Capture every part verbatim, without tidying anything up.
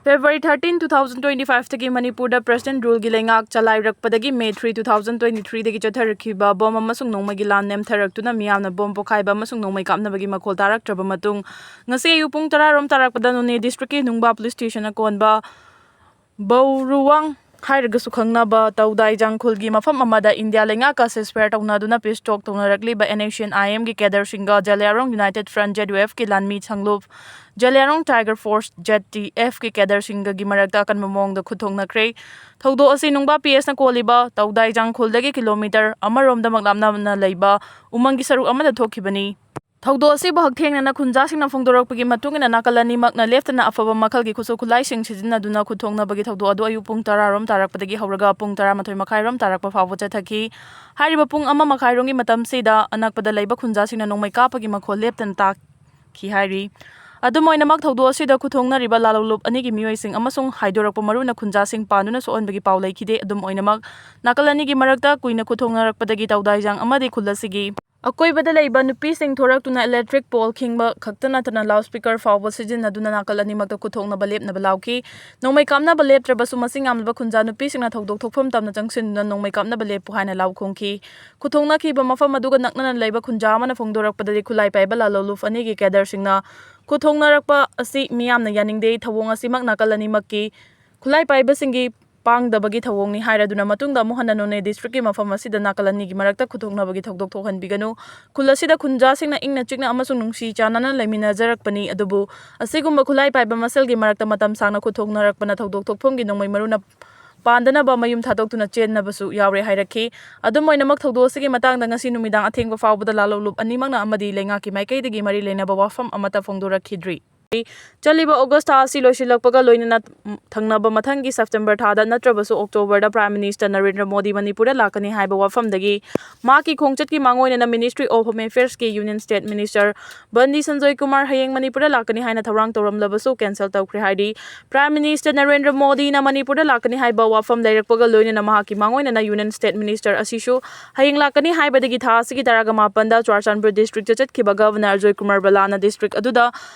February thirteen, two thousand twenty-five ꯇꯒꯤ ꯃꯅꯤꯄꯨꯔꯗ President Ruleꯒꯤ ꯂꯩꯉꯥꯛ ꯆꯂꯥꯏꯔꯛꯄꯗꯒꯤ May three, two thousand twenty-three ꯗꯒꯤ ꯆꯠꯊꯔꯛꯈꯤꯕ ꯕꯣꯝ ꯑꯃꯁꯨꯡ ꯅꯣꯡꯃꯩꯒꯤ ꯂꯥꯟ ꯅꯦꯝꯊꯔꯛꯇꯨꯅ ꯃꯤꯌꯥꯝꯅ ꯕꯣꯝ ꯄꯣꯈꯥꯏꯕ ꯑꯃꯁꯨꯡ ꯅꯣꯡꯃꯩ ꯀꯥꯞꯅꯕꯒꯤ ꯃꯈꯣꯜ ꯇꯥꯔꯛꯇ꯭ꯔꯕ ꯃꯇꯨꯡ, ꯉꯁꯤ ꯑꯌꯨꯛ ꯄꯨꯡ ꯇꯔꯥ ꯔꯣꯝ ꯇꯥꯔꯛꯄꯗ ꯅꯣꯅꯦ districtꯀꯤ ꯅꯨꯡꯕꯥ police station ꯑꯀꯣꯟꯕ ꯕꯧꯔꯨꯋꯥꯡ ꯍꯥꯏꯔꯒꯁꯨ ꯈꯪꯅꯕ ꯇꯧꯗꯥꯏꯖꯥꯡ ꯈꯨꯜꯒꯤ ꯃꯐꯝ ꯑꯃꯗ ꯏꯟꯗꯤꯌꯥ ꯂꯩꯉꯥꯛꯀ ceasefire ꯇꯧꯅꯗꯨꯅ peace talk ꯇꯧꯅꯔꯛꯂꯤꯕ NSCN-IMꯒꯤ cadreꯁꯤꯡꯒ ꯖꯂꯤꯌꯥꯡꯔꯣꯡ United Front, ZUFꯀꯤ ꯂꯥꯟꯃꯤ ꯁꯪꯂꯨꯞ, ꯖꯂꯤꯌꯥꯡꯔꯣꯡ Tiger Force, ZTFꯀꯤ cadreꯁꯤꯡꯒꯒꯤ ꯃꯔꯛꯇ ꯑꯀꯟꯕ ꯃꯑꯣꯡꯗ ꯈꯨꯠ ꯊꯣꯛꯅꯈ꯭ꯔꯦ꯫ ꯊꯧꯗꯣꯛ ꯑꯁꯤ ꯅꯨꯡꯕꯥ PSꯅ ꯀꯣꯜꯂꯤꯕ ꯇꯧꯗꯥꯏꯖꯥꯡ ꯈꯨꯜꯗꯒꯤ kilometre ꯑꯃꯔꯣꯝꯗꯃꯛ ꯂꯥꯞꯅꯅ ꯂꯩꯕ ꯎꯃꯪꯒꯤ ꯁꯔꯨꯛ ꯑꯃꯗ ꯊꯣꯛꯈꯤꯕꯅꯤ꯫ ꯊꯧꯗꯣꯛ ꯑꯁꯤꯕꯨ ꯍꯛꯊꯦꯡꯅꯅ ꯈꯨꯟꯖꯥꯁꯤꯡꯅ ꯐꯣꯡꯗꯣꯔꯛꯄꯒꯤ ꯃꯇꯨꯡ ꯏꯟꯅ, ꯅꯥꯀꯜ ꯑꯅꯤꯃꯛꯅ ꯂꯦꯞꯇꯅ ꯑꯐꯕ ꯃꯈꯜꯒꯤ ꯈꯨꯠꯁꯨ ꯈꯨꯠꯂꯥꯏꯁꯤꯡ ꯁꯤꯖꯤꯟꯅꯗꯨꯅ ꯈꯨꯠ ꯊꯣꯛꯅꯕꯒꯤ ꯊꯧꯗꯣꯛ ꯑꯗꯨ ꯑꯌꯨꯛ ꯄꯨꯡ ꯇꯔꯥ ꯔꯣꯝ ꯇꯥꯔꯛꯄꯗꯒꯤ ꯍꯧꯔꯒ ꯄꯨꯡ ꯇꯔꯥꯃꯥꯊꯣꯏ ꯃꯈꯥꯏ ꯔꯣꯝ ꯇꯥꯔꯛꯄ ꯐꯥꯎꯕ ꯆꯠꯊꯈꯤ꯫ ꯍꯥꯏꯔꯤꯕ ꯄꯨꯡ ꯑꯃ ꯃꯈꯥꯏ ꯔꯣꯝꯒꯤ ꯃꯇꯝꯁꯤꯗ ꯑꯅꯛꯄꯗ ꯂꯩꯕ ꯈꯨꯟꯖꯥꯁꯤꯡꯅ ꯅꯣꯡꯃꯩ ꯀꯥꯞꯄꯒꯤ ꯃꯈꯣꯜ ꯂꯦꯞꯇꯅ ꯇꯥꯈꯤ ꯍꯥꯏꯔꯤ꯫ ꯑꯗꯨꯝ ꯑꯣꯏꯅꯃꯛ, ꯊꯧꯗꯣꯛ ꯑꯁꯤꯗ ꯈꯨꯠ ꯊꯣꯛꯅꯔꯤꯕ ꯂꯥꯂꯣꯡꯂꯨꯞ ꯑꯅꯤꯒꯤ ꯃꯤꯑꯣꯏꯁꯤꯡ ꯑꯃꯁꯨꯡ ꯍꯥꯏꯗꯣꯔꯛꯄ ꯃꯔꯨꯅ ꯈꯨꯟꯖꯥꯁꯤꯡ ꯄꯥꯟꯗꯨꯅ ꯁꯣꯛꯍꯟꯕꯒꯤ ꯄꯥꯎ ꯂꯩꯈꯤꯗꯦ꯫ ꯑꯗꯨꯝ ꯑꯣꯏꯅꯃꯛ, ꯅꯥꯀꯜ ꯑꯅꯤꯒꯤ ꯃꯔꯛꯇ ꯀꯨꯏꯅ ꯈꯨꯠ ꯊꯣꯛꯅꯔꯛꯄꯗꯒꯤ ꯇꯧꯗꯥꯏꯖꯥꯡ ꯑꯃꯗꯤ ꯈꯨꯜ ꯑꯁꯤꯒꯤ ꯑꯀꯣꯏꯕꯗ ꯂꯩꯕ ꯅꯨꯄꯤꯁꯤꯡ ꯊꯣꯔꯛꯇꯨꯅ electric pole ꯈꯤꯡꯕ ꯈꯛꯇ ꯅꯠꯇꯅ loudspeaker ꯐꯥꯎꯕ ꯁꯤꯖꯤꯟꯅꯗꯨꯅ ꯅꯥꯀꯜ ꯑꯅꯤꯃꯛꯇ ꯈꯨꯠ ꯊꯣꯛꯅꯕ ꯂꯦꯞꯅꯕ ꯂꯥꯎꯈꯤ꯫ ꯅꯣꯡꯃꯩ ꯀꯥꯞꯅꯕ ꯂꯦꯞꯇ꯭ꯔꯕꯁꯨ, ꯃꯁꯤꯡ ꯌꯥꯝꯂꯕ ꯈꯨꯟꯖꯥ ꯅꯨꯄꯤꯁꯤꯡꯅ ꯊꯧꯗꯣꯛ ꯊꯣꯛꯐꯝ ꯇꯝꯅ ꯆꯪꯁꯤꯟꯗꯨꯅ ꯅꯣꯡꯃꯩ ꯀꯥꯞꯅꯕ ꯂꯦꯞꯄꯨ ꯍꯥꯏꯅ ꯂꯥꯎ ꯈꯣꯡꯈꯤ꯫ ꯈꯨꯠ ꯊꯣꯛꯅꯈꯤꯕ ꯃꯐꯝ ꯑꯗꯨꯒ ꯅꯛꯅꯅ ꯂꯩꯕ ꯈꯨꯟꯖꯥ ꯑꯃꯅ ꯐꯣꯡꯗꯣꯔꯛꯄꯗꯗꯤ, ꯈꯨꯠꯂꯥꯏ ꯄꯥꯏꯕ ꯂꯥꯂꯣꯡꯂꯨꯞ ꯑꯅꯤꯒꯤ cadreꯁꯤꯡꯅ ꯈꯨꯠ ꯊꯣꯛꯅꯔꯛꯄ ꯑꯁꯤ ꯃꯤꯌꯥꯝꯅ ꯌꯥꯅꯤꯡꯗꯦ꯫ ꯊꯧꯑꯣꯡ ꯑꯁꯤꯃꯛ ꯅꯥꯀꯜ ꯑꯅꯤꯃꯛꯀꯤ ꯈꯨꯠꯂꯥꯏ ꯄꯥꯏꯕꯁꯤꯡꯒꯤ ꯄꯥꯡꯗꯕꯒꯤ ꯊꯧꯑꯣꯡꯅꯤ ꯍꯥꯏꯔꯗꯨꯅ, ꯃꯇꯨꯡꯗ ꯑꯃꯨꯛ ꯍꯟꯅ ꯅꯣꯅꯦ districtꯀꯤ ꯃꯐꯝ ꯑꯁꯤꯗ ꯅꯥꯀꯜ ꯑꯅꯤꯒꯤ ꯃꯔꯛꯇ ꯈꯨꯠ ꯊꯣꯛꯅꯕꯒꯤ ꯊꯧꯗꯣꯛ ꯊꯣꯛꯍꯟꯕꯤꯒꯅꯨ꯫ ꯈꯨꯜ ꯑꯁꯤꯗ ꯈꯨꯟꯖꯥꯁꯤꯡꯅ ꯏꯪꯅ ꯆꯤꯛꯅ ꯑꯃꯁꯨꯡ ꯅꯨꯡꯁꯤ ꯆꯥꯟꯅꯅ ꯂꯩꯃꯤꯟꯅꯖꯔꯛꯄꯅꯤ, ꯑꯗꯨꯕꯨ ꯑꯁꯤꯒꯨꯝꯕ ꯈꯨꯠꯂꯥꯏ ꯄꯥꯏꯕ ꯃꯁꯦꯜꯒꯤ ꯃꯔꯛꯇ ꯃꯇꯝ ꯁꯥꯡꯅ ꯈꯨꯠ ꯊꯣꯛꯅꯔꯛꯄꯅ ꯊꯧꯗꯣꯛ ꯊꯣꯛꯐꯝꯒꯤ ꯅꯣꯡꯃꯩ ꯃꯔꯨꯅ ꯄꯥꯟꯗꯅꯕ ꯃꯌꯨꯝ ꯊꯥꯗꯣꯛꯇꯨꯅ ꯆꯦꯟꯅꯕꯁꯨ ꯌꯥꯎꯔꯦ ꯍꯥꯏꯔꯛꯈꯤ꯫ ꯑꯗꯨꯝ ꯑꯣꯏꯅꯃꯛ, ꯊꯧꯗꯣꯛ ꯑꯁꯤꯒꯤ ꯃꯇꯥꯡꯗ ꯉꯁꯤ ꯅꯨꯃꯤꯗꯥꯡ ꯑꯊꯦꯡꯕ ꯐꯥꯎꯕꯗ ꯂꯥꯂꯣꯡꯂꯨꯞ ꯑꯅꯤꯃꯛꯅ ꯑꯃꯗꯤ ꯂꯩꯉꯥꯛꯀꯤ ꯃꯥꯏꯀꯩꯗꯒꯤ ꯃꯔꯤ ꯂꯩꯅꯕ ꯋꯥꯐꯝ ꯑꯃꯠꯇ ꯐꯣꯡꯗꯣꯔꯛꯈꯤꯗ꯭ꯔꯤ꯫ ꯆꯠꯂꯤꯕ August ꯊꯥ ꯑꯁꯤ ꯂꯣꯏꯁꯤꯜꯂꯛꯄꯒ ꯂꯣꯏꯅꯅ ꯊꯪꯅꯕ ꯃꯊꯪꯒꯤ September ꯊꯥꯗ ꯅꯠꯇ꯭ꯔꯕꯁꯨ Octoberꯗ Prime Minister ꯅꯔꯦꯟꯗ꯭ꯔ ꯃꯣꯗꯤ ꯃꯅꯤꯄꯨꯔꯗ ꯂꯥꯛꯀꯅꯤ ꯍꯥꯏꯕ ꯋꯥꯐꯝꯗꯒꯤ ꯃꯍꯥꯛꯀꯤ ꯈꯣꯡꯆꯠꯀꯤ ꯃꯥꯡꯑꯣꯏꯅꯅ Ministry of Home Affairsꯀꯤ Union State Minister ꯕꯟꯗꯤ Sanjoy Kumar ꯍꯌꯦꯡ ꯃꯅꯤꯄꯨꯔꯗ ꯂꯥꯛꯀꯅꯤ ꯍꯥꯏꯅ ꯊꯧꯔꯥꯡ ꯇꯧꯔꯝꯂꯕꯁꯨ cancel ꯇꯧꯈ꯭ꯔꯦ ꯍꯥꯏꯔꯤ꯫ Prime Minister ꯅꯔꯦꯟꯗ꯭ꯔ ꯃꯣꯗꯤꯅ ꯃꯅꯤꯄꯨꯔꯗ ꯂꯥꯛꯀꯅꯤ ꯍꯥꯏꯕ ꯋꯥꯐꯝ ꯂꯩꯔꯛꯄꯒ ꯂꯣꯏꯅꯅ ꯃꯍꯥꯛꯀꯤ ꯃꯥꯡꯑꯣꯏꯅꯅ Union State Minister ꯑꯁꯤꯁꯨ ꯍꯌꯦꯡ ꯂꯥꯛꯀꯅꯤ ꯍꯥꯏꯕꯗꯒꯤ ꯊꯥ ꯑꯁꯤꯒꯤ ꯇꯔꯥꯒ ꯃꯥꯄꯟꯗ ꯆꯨꯔꯥꯆꯥꯟꯄꯨꯔ districtꯇ ꯆꯠꯈꯤꯕ Governor ꯑꯖꯣꯏ ꯀꯨꯃꯥꯔ ꯕꯂꯥꯅ district ꯑꯗꯨꯗ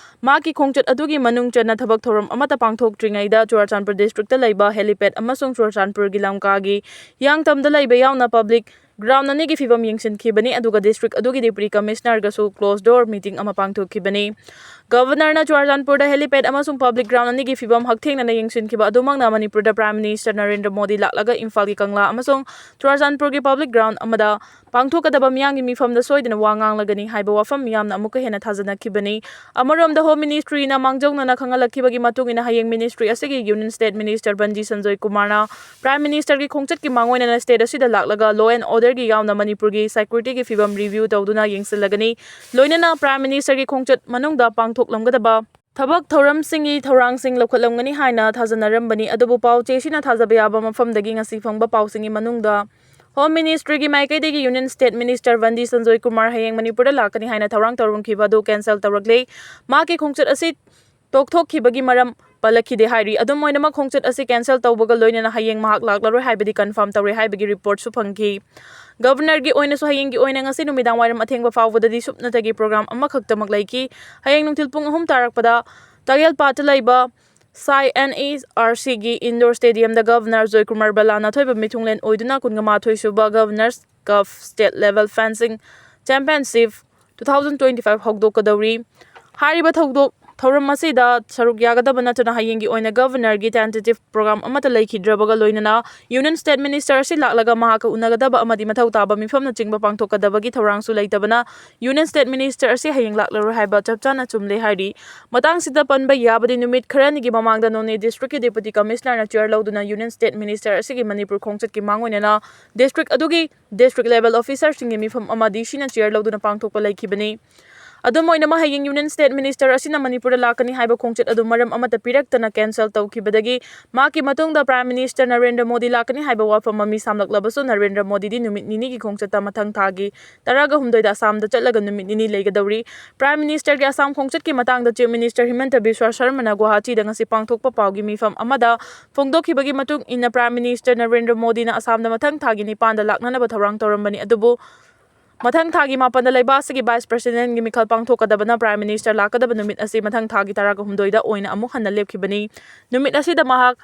ꯃꯍꯥꯛꯀꯤ ꯈꯣꯡꯆꯠ ꯑꯗꯨꯒꯤ ꯃꯅꯨꯡ ꯆꯟꯅ ꯊꯕꯛ ꯊꯧꯔꯝ ꯑꯃꯠꯇ ꯄꯥꯡꯊꯣꯛꯇ꯭ꯔꯤꯉꯩꯗ ꯆꯨꯔꯆꯥꯟꯄꯨꯔ district ꯇ ꯂꯩꯕ helipad ꯑꯃꯁꯨꯡ ꯆꯨꯔꯆꯥꯟꯄꯨꯔꯒꯤ ꯂꯝꯀꯥꯒꯤ ꯍꯤꯌꯥꯡꯊꯝꯗ ꯂꯩꯕ ꯌꯥꯎꯅ public ground ꯑꯅꯤꯒꯤ ꯐꯤꯕꯝ ꯌꯦꯡꯁꯤꯟꯈꯤꯕꯅꯤ꯫ ꯑꯗꯨꯒ district ꯑꯗꯨꯒꯤ Deputy Commissioner ꯒꯁꯨ closed door meeting ꯑꯃ ꯄꯥꯡꯊꯣꯛꯈꯤꯕꯅꯤ꯫ Governor ꯅ ꯆꯨꯔꯆꯥꯟꯄꯨꯔꯗ helipad ꯑꯃꯁꯨꯡ public ground ꯑꯅꯤꯒꯤ ꯐꯤꯕꯝ ꯍꯛꯊꯦꯡꯅꯅ ꯌꯦꯡꯁꯤꯟꯈꯤꯕ ꯑꯗꯨꯃꯛꯅ ꯃꯅꯤꯄꯨꯔꯗ Prime Minister ꯅꯔꯦꯟꯗ꯭ꯔ ꯃꯣꯗꯤ ꯂꯥꯛꯂꯒ ꯏꯝꯐꯥꯜꯒꯤ ꯀꯪꯂꯥ ꯑꯃꯁꯨꯡ ꯆꯨꯔꯆꯥꯟꯄꯨꯔꯒꯤ public ground ꯑꯃꯗ ꯄꯥꯡꯊꯣꯛꯀꯗꯕ ꯃꯤꯌꯥꯝꯒꯤ ꯃꯤꯐꯝꯗ ꯁꯣꯏꯗꯅ ꯋꯥ ꯉꯥꯡꯂꯒꯅꯤ ꯍꯥꯏꯕ ꯋꯥꯐꯝ ꯃꯤꯌꯥꯝꯅ ꯑꯃꯨꯛꯀ ꯍꯦꯟꯅ ꯊꯥꯖꯅꯈꯤꯕꯅꯤ꯫ ꯑꯃꯔꯣꯝꯗ Home Ministry ꯅ ꯃꯥꯡꯖꯧꯅꯅ ꯈꯪꯍꯜꯂꯛꯈꯤꯕꯒꯤ ꯃꯇꯨꯡ ꯏꯟꯅ ꯍꯌꯦꯡ ministry ꯑꯁꯤꯒꯤ Union State Minister ꯕꯟꯗꯤ ꯁꯟꯖꯣꯏ ꯀꯨꯃꯥꯔꯅ Prime Minister ꯒꯤ ꯈꯣꯡꯆꯠꯀꯤ ꯃꯥꯡꯑꯣꯏꯅꯅ state ꯑꯁꯤꯗ ꯂꯥꯛꯂꯒ law and order ꯒꯤ ꯌꯥꯎꯅ ꯃꯅꯤꯄꯨꯔꯒꯤ security ꯒꯤ ꯐꯤꯕꯝ review ꯇꯧꯗꯨꯅ ꯌꯦꯡꯁꯤꯜꯂꯒꯅꯤ꯫ ꯂꯣꯏꯅꯅ Prime Minister ꯒꯤ ꯈꯣꯡꯆꯠ ꯃꯅꯨꯡꯗ ꯄꯥꯡꯊꯣꯛꯂꯝꯒꯗꯕ ꯊꯕꯛ ꯊꯧꯔꯝꯁꯤꯡꯒꯤ ꯊꯧꯔꯥꯡꯁꯤꯡ ꯂꯧꯈꯠꯂꯝꯒꯅꯤ ꯍꯥꯏꯅ ꯊꯥꯖꯅꯔꯝꯕꯅꯤ꯫ ꯑꯗꯨꯕꯨ ꯄꯥꯎ ꯆꯦꯁꯤꯅ ꯊꯥꯖꯕ ꯌꯥꯕ ꯃꯐꯝꯗꯒꯤ ꯉꯁꯤ ꯐꯪꯕ ꯄꯥꯎꯁꯤꯡꯒꯤ ꯃꯅꯨꯡꯗ Home Ministry ꯒꯤ ꯃꯥꯏꯀꯩꯗꯒꯤ Union State Minister ꯕꯟꯗꯤ Sanjoy Kumar ꯍꯌꯦꯡ ꯃꯅꯤꯄꯨꯔꯗ ꯂꯥꯛꯀꯅꯤ ꯍꯥꯏꯅ ꯊꯧꯔꯥꯡ ꯇꯧꯔꯝꯈꯤꯕ ꯑꯗꯨ cancel ꯇꯧꯔꯛꯂꯦ꯫ ꯃꯍꯥꯛꯀꯤ ꯈꯣꯡꯆꯠ ꯑꯁꯤ ꯇꯣꯛꯊꯣꯛꯈꯤꯕꯒꯤ ꯃꯔꯝ ꯄꯜꯂꯛꯈꯤꯗꯦ ꯍꯥꯏꯔꯤ꯫ ꯑꯗꯨꯝ ꯑꯣꯏꯅꯃꯛ, ꯈꯣꯡꯆꯠ ꯑꯁꯤ cancel ꯇꯧꯕꯒ ꯂꯣꯏꯅꯅ ꯍꯌꯦꯡ ꯃꯍꯥꯛ ꯂꯥꯛꯂꯔꯣꯏ ꯍꯥꯏꯕꯗꯤ confirm ꯇꯧꯔꯦ ꯍꯥꯏꯕꯒꯤ report ꯁꯨ ꯐꯪꯈꯤ꯫ Governor ꯒꯤ ꯑꯣꯏꯅꯁꯨ ꯍꯌꯦꯡꯒꯤ ꯑꯣꯏꯅ ꯉꯁꯤ ꯅꯨꯃꯤꯗꯥꯡ ꯋꯥꯏꯔꯝ ꯑꯊꯦꯡꯕ ꯐꯥꯎꯕꯗꯗꯤ ꯁꯨꯞꯅꯇꯒꯤ program ꯑꯃꯈꯛꯇꯃꯛ ꯂꯩꯈꯤ꯫ ꯍꯌꯦꯡ ꯅꯨꯡꯊꯤꯜ ꯄꯨꯡ ꯑꯍꯨꯝ ꯇꯥꯔꯛꯄꯗ ꯇꯥꯌꯦꯜꯄꯥꯠꯇ ꯂꯩꯕ ꯁꯥꯏ NERC ꯒꯤ indoor stadium ꯗ Governor ꯖꯣꯏꯀꯨꯃꯥꯔ ꯕꯂꯥꯅ ꯑꯊꯣꯏꯕ ꯃꯤꯊꯨꯡꯂꯦꯟ ꯑꯣꯏꯗꯨꯅ ꯀꯨꯟꯃꯥꯊꯣꯏ ꯁꯨꯕ Governors Cup State Level Fencing Championship two thousand twenty five ꯍꯧꯗꯣꯛꯀꯗꯧꯔꯤ꯫ ꯍꯥꯏꯔꯤꯕ ꯊꯧꯗꯣꯛ ꯊꯧꯔꯝ ꯑꯁꯤꯗ ꯁꯔꯨꯛ ꯌꯥꯒꯗꯕ ꯅꯠꯇꯅ ꯍꯌꯦꯡꯒꯤ ꯑꯣꯏꯅ Governor ꯒꯤ tentative program ꯑꯃꯠꯇ ꯂꯩꯈꯤꯗ꯭ꯔꯕꯒ ꯂꯣꯏꯅꯅ Union State Minister ꯑꯁꯤ ꯂꯥꯛꯂꯒ ꯃꯍꯥꯛꯀ ꯎꯅꯒꯗꯕ ꯑꯃꯗꯤ ꯃꯊꯧ ꯇꯥꯕ ꯃꯤꯐꯝꯅꯆꯤꯡꯕ ꯄꯥꯡꯊꯣꯛꯀꯗꯕꯒꯤ ꯊꯧꯔꯥꯡꯁꯨ ꯂꯩꯇꯕꯅ Union State Minister ꯑꯁꯤ ꯍꯌꯦꯡ ꯂꯥꯛꯂꯔꯣꯏ ꯍꯥꯏꯕ ꯆꯞ ꯆꯥꯅ ꯆꯨꯝꯂꯦ ꯍꯥꯏꯔꯤ꯫ ꯃꯇꯥꯡꯁꯤꯗ ꯄꯟꯕ ꯌꯥꯕꯗꯤ, ꯅꯨꯃꯤꯠ ꯈꯔꯅꯤꯒꯤ ꯃꯃꯥꯡꯗ ꯅꯣꯅꯦ district ꯀꯤ Deputy Commissioner ꯅ chair ꯂꯧꯗꯨꯅ Union State Minister ꯑꯁꯤꯒꯤ ꯃꯅꯤꯄꯨꯔ ꯈꯣꯡꯆꯠꯀꯤ ꯃꯥꯡꯑꯣꯏꯅꯅ district ꯑꯗꯨꯒꯤ district level officer ꯁꯤꯡꯒꯤ ꯃꯤꯐꯝ ꯑꯃ DC ꯅ chair ꯂꯧꯗꯨꯅ ꯄꯥꯡꯊꯣꯛꯄ ꯂꯩꯈꯤꯕꯅꯤ꯫ ꯑꯗꯨꯝ ꯑꯣꯏꯅꯃꯛ, ꯍꯌꯦꯡ Union State Minister ꯑꯁꯤꯅ ꯃꯅꯤꯄꯨꯔꯗ ꯂꯥꯛꯀꯅꯤ ꯍꯥꯏꯕ ꯈꯣꯡꯆꯠ ꯑꯗꯨ ꯃꯔꯝ ꯑꯃꯠꯇ ꯄꯤꯔꯛꯇꯅ cancel ꯇꯧꯈꯤꯕꯗꯒꯤ ꯃꯍꯥꯛꯀꯤ ꯃꯇꯨꯡꯗ Prime Minister ꯅꯔꯦꯟꯗ꯭ꯔ ꯃꯣꯗꯤ ꯂꯥꯛꯀꯅꯤ ꯍꯥꯏꯕ ꯋꯥꯐꯝ ꯃꯃꯤ ꯁꯥꯝꯂꯛꯂꯕꯁꯨ, ꯅꯔꯦꯟꯗ꯭ꯔ ꯃꯣꯗꯤꯗꯤ ꯅꯨꯃꯤꯠ ꯅꯤꯅꯤꯒꯤ ꯈꯣꯡꯆꯠꯇ ꯃꯊꯪ ꯊꯥꯒꯤ ꯇꯔꯥꯒ ꯍꯨꯝꯗꯣꯏꯗ ꯑꯁꯥꯝꯗ ꯆꯠꯂꯒ ꯅꯨꯃꯤꯠ ꯅꯤꯅꯤ ꯂꯩꯒꯗꯧꯔꯤ꯫ Prime Minister ꯒꯤ ꯑꯁꯥꯝ ꯈꯣꯡꯆꯠꯀꯤ ꯃꯇꯥꯡꯗ Chief Minister ꯍꯤꯃꯟꯇ ꯕꯤꯁ꯭ꯋ ꯁꯔꯃꯅ ꯒꯨꯋꯥꯍꯥꯇꯤꯗ ꯉꯁꯤ ꯄꯥꯡꯊꯣꯛꯄ ꯄꯥꯎꯒꯤ ꯃꯤꯐꯝ ꯑꯃꯗ ꯐꯣꯡꯗꯣꯛꯈꯤꯕꯒꯤ ꯃꯇꯨꯡ ꯏꯟꯅ, Prime Minister ꯅꯔꯦꯟꯗ꯭ꯔ ꯃꯣꯗꯤꯅ ꯑꯁꯥꯝꯗ ꯃꯊꯪ ꯊꯥꯒꯤ ꯅꯤꯄꯥꯟꯗ ꯂꯥꯛꯅꯅꯕ ꯊꯧꯔꯥꯡ ꯇꯧꯔꯝꯕꯅꯤ꯫ ꯑꯗꯨꯕꯨ ꯃꯊꯪ ꯊꯥꯒꯤ ꯃꯥꯄꯟꯗ ꯂꯩꯕꯥꯛ ꯑꯁꯤꯒꯤ Vice Presidentꯒꯤ ꯃꯤꯈꯜ ꯄꯥꯡꯊꯣꯛꯀꯗꯕꯅ Prime Minister ꯂꯥꯛꯀꯗꯕ ꯅꯨꯃꯤꯠ ꯑꯁꯤ ꯃꯊꯪ ꯊꯥꯒꯤ ꯇꯔꯥꯒ ꯍꯨꯝꯗꯣꯏꯗ ꯑꯣꯏꯅ ꯑꯃꯨꯛ ꯍꯟꯅ ꯂꯦꯞꯈꯤꯕꯅꯤ꯫ ꯅꯨꯃꯤꯠ ꯑꯁꯤꯗ ꯃꯍꯥꯛ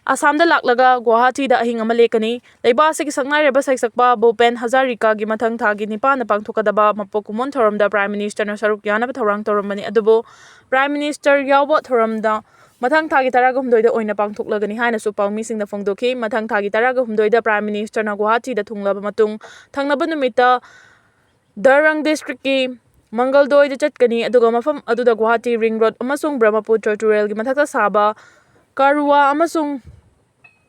ꯑꯁꯥꯝꯗ ꯂꯥꯛꯂꯒ ꯒꯨꯋꯥꯍꯥꯇꯤꯗ ꯑꯍꯤꯡ ꯑꯃ ꯂꯦꯛꯀꯅꯤ꯫ ꯂꯩꯕꯥꯛ ꯑꯁꯤꯒꯤ ꯁꯛꯅꯥꯏꯔꯕ ꯁꯩꯁꯛꯄ ꯚꯨꯄꯦꯟ ꯍꯖꯥꯔꯤꯀꯥꯒꯤ ꯃꯊꯪ ꯊꯥꯒꯤ ꯅꯤꯄꯥꯟꯗ ꯄꯥꯡꯊꯣꯛꯀꯗꯕ ꯃꯄꯣꯛ ꯀꯨꯝꯑꯣꯟ ꯊꯧꯔꯝꯗ Prime Ministerꯅ ꯁꯔꯨꯛ ꯌꯥꯅꯕ ꯊꯧꯔꯥꯡ ꯇꯧꯔꯝꯕꯅꯤ꯫ ꯑꯗꯨꯕꯨ Prime Minister ꯌꯥꯎꯕ ꯊꯧꯔꯝꯗ ꯃꯊꯪ ꯊꯥꯒꯤ ꯇꯔꯥꯒ ꯍꯨꯝꯗꯣꯏꯗ ꯑꯣꯏꯅ ꯄꯥꯡꯊꯣꯛꯂꯒꯅꯤ ꯍꯥꯏꯅꯁꯨ ꯄꯥꯎꯃꯤꯁꯤꯡꯅ ꯐꯣꯡꯗꯣꯛꯈꯤ꯫ ꯃꯊꯪ ꯊꯥꯒꯤ ꯇꯔꯥꯒ ꯍꯨꯝꯗꯣꯏꯗ Prime Ministerꯅ ꯒꯨꯋꯥꯍꯥꯇꯤꯗ ꯊꯨꯡꯂꯕ ꯃꯇꯨꯡ, ꯊꯪꯅꯕ ꯅꯨꯃꯤꯠꯇ ꯗꯔꯪ Districtꯀꯤ ꯃꯪꯒꯜꯗꯣꯏꯗ ꯆꯠꯀꯅꯤ, ꯑꯗꯨꯒ ꯃꯐꯝ ꯑꯗꯨꯗ ꯒꯨꯋꯥꯍꯥꯇꯤ Ring Road ꯑꯃꯁꯨꯡ ꯕ꯭ꯔꯍꯃꯄꯨꯇ꯭ꯔ ꯇꯨꯔꯦꯜꯒꯤ ꯃꯊꯛꯇ ꯁꯥꯕ ꯀꯥꯔꯨꯋꯥ ꯑꯃꯁꯨꯡ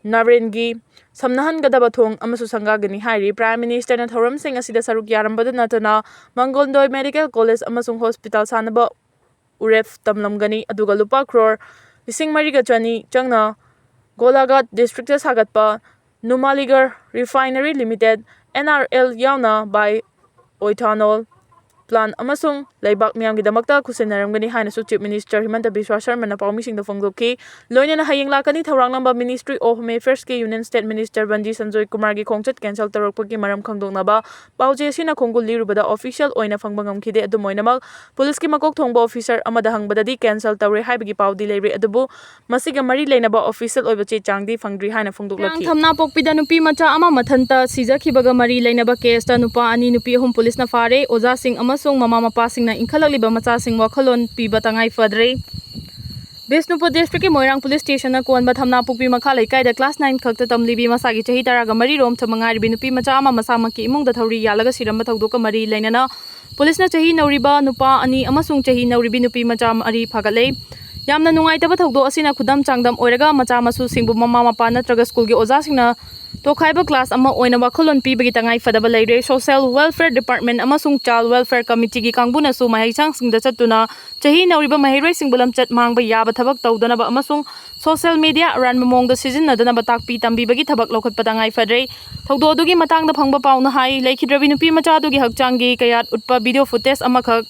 ꯅꯥꯔꯦꯟꯒꯤ ꯁꯝꯅꯍꯟꯒꯗꯕ ꯊꯣꯡ ꯑꯃꯁꯨ ꯁꯪꯒꯥꯒꯅꯤ ꯍꯥꯏꯔꯤ꯫ Prime Ministerꯅ ꯊꯧꯔꯝꯁꯤꯡ ꯑꯁꯤꯗ ꯁꯔꯨꯛ ꯌꯥꯔꯝꯕꯗ ꯅꯠꯇꯅ ꯃꯪꯒꯣꯜꯗꯣꯏ Medical College ꯑꯃꯁꯨꯡ Hospital ꯁꯥꯟꯅꯕ ꯎꯔꯦꯞ ꯇꯝꯂꯝꯒꯅꯤ, ꯑꯗꯨꯒ ꯂꯨꯄꯥ ꯀ꯭ꯔꯣꯔ ꯂꯤꯁꯤꯡ ꯃꯔꯤꯒ ꯆꯅꯤ ꯆꯪꯅ ꯒꯣꯂꯥꯘꯥꯠ Districtꯇ ꯁꯥꯒꯠꯄ ꯅꯨꯃꯥꯂꯤꯒꯔ Refinery Limited, NRL ꯌꯥꯎꯅ Bioethanol Plant ꯑꯃꯁꯨꯡ ꯂꯩꯕꯥꯛ ꯃꯤꯌꯥꯝꯒꯤꯗꯃꯛꯇ ꯈꯨꯠꯁꯤꯟꯅꯔꯝꯒꯅꯤ ꯍꯥꯏꯅꯁꯨ Chief Minister ꯍꯤꯃꯟꯇ ꯕꯤꯁ꯭ꯋꯥ ꯁꯔꯃꯅ ꯄꯥꯎꯃꯤꯁꯤꯡꯗ ꯐꯣꯡꯗꯣꯛꯈꯤ꯫ ꯂꯣꯏꯅꯅ ꯍꯌꯦꯡ ꯂꯥꯛꯀꯅꯤ ꯊꯧꯔꯥꯡꯂꯝꯕ Ministry of Home Affairsꯀꯤ Union State Minister ꯕꯟꯖꯤ Sanjoy ꯀꯨꯃꯥꯔꯒꯤ ꯈꯣꯡꯆꯠ cancel ꯇꯧꯔꯛꯄꯒꯤ ꯃꯔꯝ ꯈꯪꯗꯣꯛꯅꯕ ꯄꯥꯎꯖꯦ ꯑꯁꯤꯅ ꯈꯣꯡꯒꯨꯜ ꯂꯤꯔꯨꯕꯗ official ꯑꯣꯏꯅ ꯐꯪꯕ ꯉꯝꯈꯤꯗꯦ꯫ ꯑꯗꯨꯝ ꯑꯣꯏꯅꯃꯛ, ꯄꯨꯂꯤꯁꯀꯤ ꯃꯀꯣꯛ ꯊꯣꯡꯕ officer ꯑꯃꯗ ꯍꯪꯕꯗꯗꯤ cancel ꯇꯧꯔꯦ ꯍꯥꯏꯕꯒꯤ ꯄꯥꯎꯗꯤ ꯂꯩꯔꯦ, ꯑꯗꯨꯕꯨ ꯃꯁꯤꯒ ꯃꯔꯤ ꯂꯩꯅꯕ official ꯑꯣꯏꯕ ꯆꯦ ꯆꯥꯡꯗꯤ ꯐꯪꯗ꯭ꯔꯤ ꯍꯥꯏꯅ ꯐꯣꯡꯗꯣꯛꯂꯛꯈꯤ꯫ ꯊꯝꯅꯥꯄꯣꯛꯄꯤꯗ ꯅꯨꯄꯤ ꯃꯆꯥ ꯑꯃ ꯃꯊꯟꯇ ꯁꯤꯖꯈꯤꯕꯒ ꯃꯔꯤ ꯂꯩꯅꯕ case ꯇ ꯅꯨꯄꯥ ꯑꯅꯤ, ꯅꯨꯄꯤ ꯑꯍꯨꯝ ꯄꯨꯂꯤꯁꯅ ꯐꯥꯔꯦ꯫ ꯑꯣꯖꯥꯁꯤꯡ ꯑꯃꯁꯨꯡ ꯃꯃꯥ ꯃꯄꯥꯁꯤꯡꯅ ꯏꯟꯈꯠꯂꯛꯂꯤꯕ ꯃꯆꯥꯁꯤꯡ ꯋꯥꯈꯜꯂꯣꯟ ꯄꯤꯕ ꯇꯉꯥꯏ ꯐꯗ꯭ꯔꯦ꯫ ꯕꯤꯁꯅꯨꯄꯨꯔ Districtꯀꯤ ꯃꯣꯏꯔꯥꯡ Police Stationꯅ ꯀꯣꯟꯕ ꯊꯝꯅꯥꯄꯣꯛꯄꯤ ꯃꯈꯥ ꯂꯩꯀꯥꯏꯗ class nine ꯈꯛꯇ ꯇꯝꯂꯤꯕꯤ ꯃꯁꯥꯒꯤ ꯆꯍꯤ ꯇꯔꯥꯒ ꯃꯔꯤ ꯔꯣꯝ ꯊꯝꯕ ꯉꯥꯏꯔꯤꯕꯤ ꯅꯨꯄꯤ ꯃꯆꯥ ꯑꯃ ꯃꯁꯥꯃꯛꯀꯤ ꯏꯃꯨꯡꯗ ꯊꯧꯔꯤ ꯌꯥꯜꯂꯒ ꯁꯤꯔꯝꯕ ꯊꯧꯗꯣꯛꯀ ꯃꯔꯤ ꯂꯩꯅꯅ ꯄꯨꯂꯤꯁꯅ ꯆꯍꯤ ꯅꯧꯔꯤꯕ ꯅꯨꯄꯥ ꯑꯅꯤ ꯑꯃꯁꯨꯡ ꯆꯍꯤ ꯅꯧꯔꯤꯕꯤ ꯅꯨꯄꯤ ꯃꯆꯥ ꯃꯔꯤ ꯐꯥꯒꯠꯂꯦ꯫ ꯌꯥꯝꯅ ꯅꯨꯡꯉꯥꯏꯇꯕ ꯊꯧꯗꯣꯛ ꯑꯁꯤꯅ ꯈꯨꯗꯝ ꯆꯥꯡꯗꯝ ꯑꯣꯏꯔꯒ ꯃꯆꯥ ꯃꯁꯨꯁꯤꯡꯕꯨ ꯃꯃꯥ ꯃꯄꯥ ꯅꯠꯇ꯭ꯔꯒ ꯁ꯭ꯀꯨꯜꯒꯤ ꯑꯣꯖꯥꯁꯤꯡꯅ ꯇꯣꯈꯥꯏꯕ class ꯑꯃ ꯑꯣꯏꯅ ꯋꯥꯈꯜꯂꯣꯟ ꯄꯤꯕꯒꯤ ꯇꯉꯥꯏ ꯐꯗꯕ ꯂꯩꯔꯦ꯫ Social Welfare Department ꯑꯃꯁꯨꯡ Child Welfare Committeeꯒꯤ ꯀꯥꯡꯕꯨꯅꯁꯨ ꯃꯍꯩꯁꯪꯁꯤꯡꯗ ꯆꯠꯇꯨꯅ ꯆꯍꯤ ꯅꯧꯔꯤꯕ ꯃꯍꯩꯔꯣꯏꯁꯤꯡꯕꯨ ꯂꯝꯆꯠ ꯃꯥꯡꯕ ꯌꯥꯕ ꯊꯕꯛ ꯇꯧꯗꯅꯕ ꯑꯃꯁꯨꯡ social media ꯑꯔꯥꯟꯕ ꯃꯑꯣꯡꯗ ꯁꯤꯖꯤꯟꯅꯗꯅꯕ ꯇꯥꯛꯄꯤ ꯇꯝꯕꯤꯕꯒꯤ ꯊꯕꯛ ꯂꯧꯈꯠꯄ ꯇꯉꯥꯏ ꯐꯗ꯭ꯔꯦ꯫ ꯊꯧꯗꯣꯛ ꯑꯗꯨꯒꯤ ꯃꯇꯥꯡꯗ ꯐꯪꯕ ꯄꯥꯎꯅ ꯍꯥꯏ, ꯂꯩꯈꯤꯗ꯭ꯔꯕꯤ ꯅꯨꯄꯤ ꯃꯆꯥ ꯑꯗꯨꯒꯤ ꯍꯛꯆꯥꯡꯒꯤ ꯀꯌꯥꯠ ꯎꯠꯄ video footage ꯑꯃꯈꯛ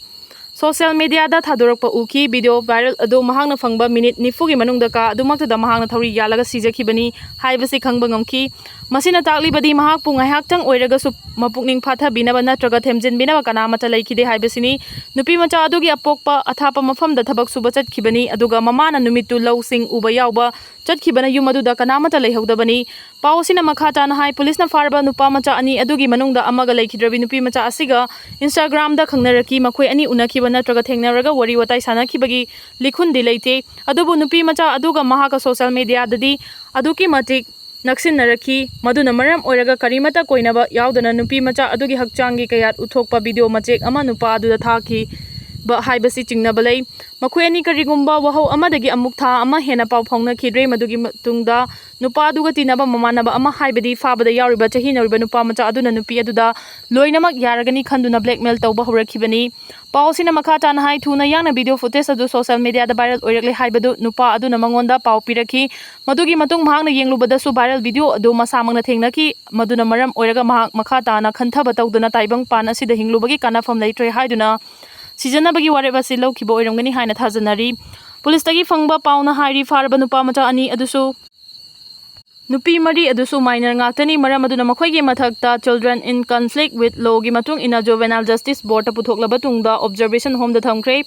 ꯁꯣꯁꯤꯌꯦꯜ ꯃꯤꯗꯤꯌꯥꯗ ꯊꯥꯗꯣꯔꯛꯄ ꯎꯈꯤ꯫ ꯚꯤꯗꯤꯑꯣ ꯚꯥꯏꯔꯦꯜ ꯑꯗꯨ ꯃꯍꯥꯛꯅ ꯐꯪꯕ ꯃꯤꯅꯤꯠ ꯅꯤꯐꯨꯒꯤ ꯃꯅꯨꯡꯗ ꯀꯥ ꯑꯗꯨꯃꯛꯇꯗ ꯃꯍꯥꯛꯅ ꯊꯧꯔꯤ ꯌꯥꯜꯂꯒ ꯁꯤꯖꯈꯤꯕꯅꯤ ꯍꯥꯏꯕꯁꯤ ꯈꯪꯕ ꯉꯝꯈꯤ꯫ ꯃꯁꯤꯅ ꯇꯥꯛꯂꯤꯕꯗꯤ ꯃꯍꯥꯛꯄꯨ ꯉꯥꯏꯍꯥꯛꯇꯪ ꯑꯣꯏꯔꯒꯁꯨ ꯃꯄꯨꯛꯅꯤꯡ ꯐꯥꯊꯕꯤꯅꯕ ꯅꯠꯇ꯭ꯔꯒ ꯊꯦꯝꯖꯤꯟꯕꯤꯅꯕ ꯀꯅꯥꯃꯠꯇ ꯂꯩꯈꯤꯗꯦ ꯍꯥꯏꯕꯁꯤꯅꯤ꯫ ꯅꯨꯄꯤ ꯃꯆꯥ ꯑꯗꯨꯒꯤ ꯑꯄꯣꯛꯄ ꯑꯊꯥꯞꯄ ꯃꯐꯝꯗ ꯊꯕꯛ ꯁꯨꯕ ꯆꯠꯈꯤꯕꯅꯤ, ꯑꯗꯨꯒ ꯃꯃꯥꯅ ꯅꯨꯃꯤꯠꯇꯨ ꯂꯧꯁꯤꯡ ꯎꯕ ꯌꯥꯎꯕ ꯆꯠꯈꯤꯕꯅ ꯌꯨꯝ ꯑꯗꯨꯗ ꯀꯅꯥꯃꯠꯇ ꯂꯩꯍꯧꯗꯕꯅꯤ꯫ ꯄꯥꯎ ꯑꯁꯤꯅ ꯃꯈꯥ ꯇꯥꯅ ꯍꯥꯏ, ꯄꯨꯂꯤꯁꯅ ꯐꯥꯔꯕ ꯅꯨꯄꯥ ꯃꯆꯥ ꯑꯅꯤ ꯑꯗꯨꯒꯤ ꯃꯅꯨꯡꯗ ꯑꯃꯒ ꯂꯩꯈꯤꯗ꯭ꯔꯕꯤ ꯅꯨꯄꯤ ꯃꯆꯥ ꯑꯁꯤꯒ Instagram-ꯗ ꯈꯪꯅꯔꯛꯈꯤ꯫ ꯃꯈꯣꯏ ꯑꯅꯤ ꯎꯅꯈꯤꯕ ꯅꯠꯇ꯭ꯔꯒ ꯊꯦꯡꯅꯔꯒ ꯋꯥꯔꯤ ꯋꯥꯇꯥꯏ ꯁꯥꯟꯅꯈꯤꯕꯒꯤ ꯂꯤꯈꯨꯟꯗꯤ ꯂꯩꯇꯦ꯫ ꯑꯗꯨꯕꯨ ꯅꯨꯄꯤ ꯃꯆꯥ ꯑꯗꯨꯒ ꯃꯍꯥꯛꯀ ꯁꯣꯁꯤꯌꯦꯜ ꯃꯤꯗꯤꯌꯥꯗꯗꯤ ꯑꯗꯨꯛꯀꯤ ꯃꯇꯤꯛ ꯅꯛꯁꯤꯟꯅꯔꯛꯈꯤ꯫ ꯃꯗꯨꯅ ꯃꯔꯝ ꯑꯣꯏꯔꯒ ꯀꯔꯤꯃꯠꯇ ꯀꯣꯏꯅꯕ ꯌꯥꯎꯗꯅ ꯅꯨꯄꯤ ꯃꯆꯥ ꯑꯗꯨꯒꯤ ꯍꯛꯆꯥꯡꯒꯤ ꯀꯌꯥꯠ ꯎꯠꯊꯣꯛꯄ ꯚꯤꯗꯤꯑꯣ ꯃꯆꯦꯛ ꯑꯃ ꯅꯨꯄꯥ ꯑꯗꯨꯗ ꯊꯥꯈꯤꯕ ꯍꯥꯏꯕꯁꯤ ꯆꯤꯡꯅꯕ ꯂꯩ꯫ ꯃꯈꯣꯏ ꯑꯅꯤ ꯀꯔꯤꯒꯨꯝꯕ ꯋꯥꯍꯧ ꯑꯃꯗꯒꯤ ꯑꯃꯨꯛ ꯊꯥ ꯑꯃ ꯍꯦꯟꯅ ꯄꯥꯎ ꯐꯥꯎꯅꯈꯤꯗ꯭ꯔꯦ꯫ ꯃꯗꯨꯒꯤ ꯃꯇꯨꯡꯗ ꯅꯨꯄꯥ ꯑꯗꯨꯒ ꯇꯤꯟꯅꯕ ꯃꯃꯥꯟꯅꯕ ꯑꯃ, ꯍꯥꯏꯕꯗꯤ ꯐꯥꯕꯗ ꯌꯥꯎꯔꯤꯕ ꯆꯍꯤ ꯅꯧꯔꯤꯕ ꯅꯨꯄꯥ ꯃꯆꯥ ꯑꯗꯨꯅ ꯅꯨꯄꯤ ꯑꯗꯨꯗ ꯂꯣꯏꯅꯃꯛ ꯌꯥꯔꯒꯅꯤ ꯈꯟꯗꯨꯅ blackmail ꯇꯧꯕ ꯍꯧꯔꯛꯈꯤꯕꯅꯤ꯫ ꯄꯥꯎ ꯑꯁꯤꯅ ꯃꯈꯥ ꯇꯥꯅ ꯍꯥꯏ, ꯊꯨꯅ ꯌꯥꯡꯅ ꯚꯤꯗꯤꯑꯣ ꯐꯨꯇꯦꯖ ꯑꯗꯨ ꯁꯣꯁꯤꯌꯦꯜ ꯃꯤꯗꯤꯌꯥꯗ ꯚꯥꯏꯔꯦꯜ ꯑꯣꯏꯔꯛꯂꯦ ꯍꯥꯏꯕꯗꯨ ꯅꯨꯄꯥ ꯑꯗꯨꯅ ꯃꯉꯣꯟꯗ ꯄꯥꯎ ꯄꯤꯔꯛꯈꯤ꯫ ꯃꯗꯨꯒꯤ ꯃꯇꯨꯡ ꯃꯍꯥꯛꯅ ꯌꯦꯡꯂꯨꯕꯗꯁꯨ ꯚꯥꯏꯔꯦꯜ ꯚꯤꯗꯤꯑꯣ ꯑꯗꯨ ꯃꯁꯥꯃꯛꯅ ꯊꯦꯡꯅꯈꯤ꯫ ꯃꯗꯨꯅ ꯃꯔꯝ ꯑꯣꯏꯔꯒ ꯃꯍꯥꯛ ꯃꯈꯥ ꯇꯥꯅ ꯈꯟꯊꯕ ꯇꯧꯗꯨꯅ ꯇꯥꯏꯕꯪ ꯄꯥꯟ ꯑꯁꯤꯗ ꯍꯤꯡꯂꯨꯕꯒꯤ ꯀꯥꯟꯅꯐꯝ ꯂꯩꯇ꯭ꯔꯦ ꯍꯥꯏꯗꯨꯅ ꯁꯤꯖꯤꯟꯅꯕꯒꯤ ꯋꯥꯔꯦꯞ ꯑꯁꯤ ꯂꯧꯈꯤꯕ ꯑꯣꯏꯔꯝꯒꯅꯤ ꯍꯥꯏꯅ ꯊꯥꯖꯅꯔꯤ꯫ ꯄꯨꯂꯤꯁꯇꯒꯤ ꯐꯪꯕ ꯄꯥꯎꯅ ꯍꯥꯏꯔꯤ, ꯐꯥꯔꯕ ꯅꯨꯄꯥ ꯃꯆꯥ ꯑꯅꯤ ꯑꯗꯨꯁꯨ ꯅꯨꯄꯤ ꯃꯔꯤ ꯑꯗꯨꯁꯨ minor ꯉꯥꯛꯇꯅꯤ꯫ ꯃꯔꯝ ꯑꯗꯨꯅ ꯃꯈꯣꯏꯒꯤ ꯃꯊꯛꯇ Children in Conflict with Law-ꯒꯤ ꯃꯇꯨꯡ ꯏꯟꯅ Juvenile Justice Board-ꯇ ꯄꯨꯊꯣꯛꯂꯕ ꯇꯨꯡꯗ observation home-ꯗ ꯊꯝꯈ꯭ꯔꯦ꯫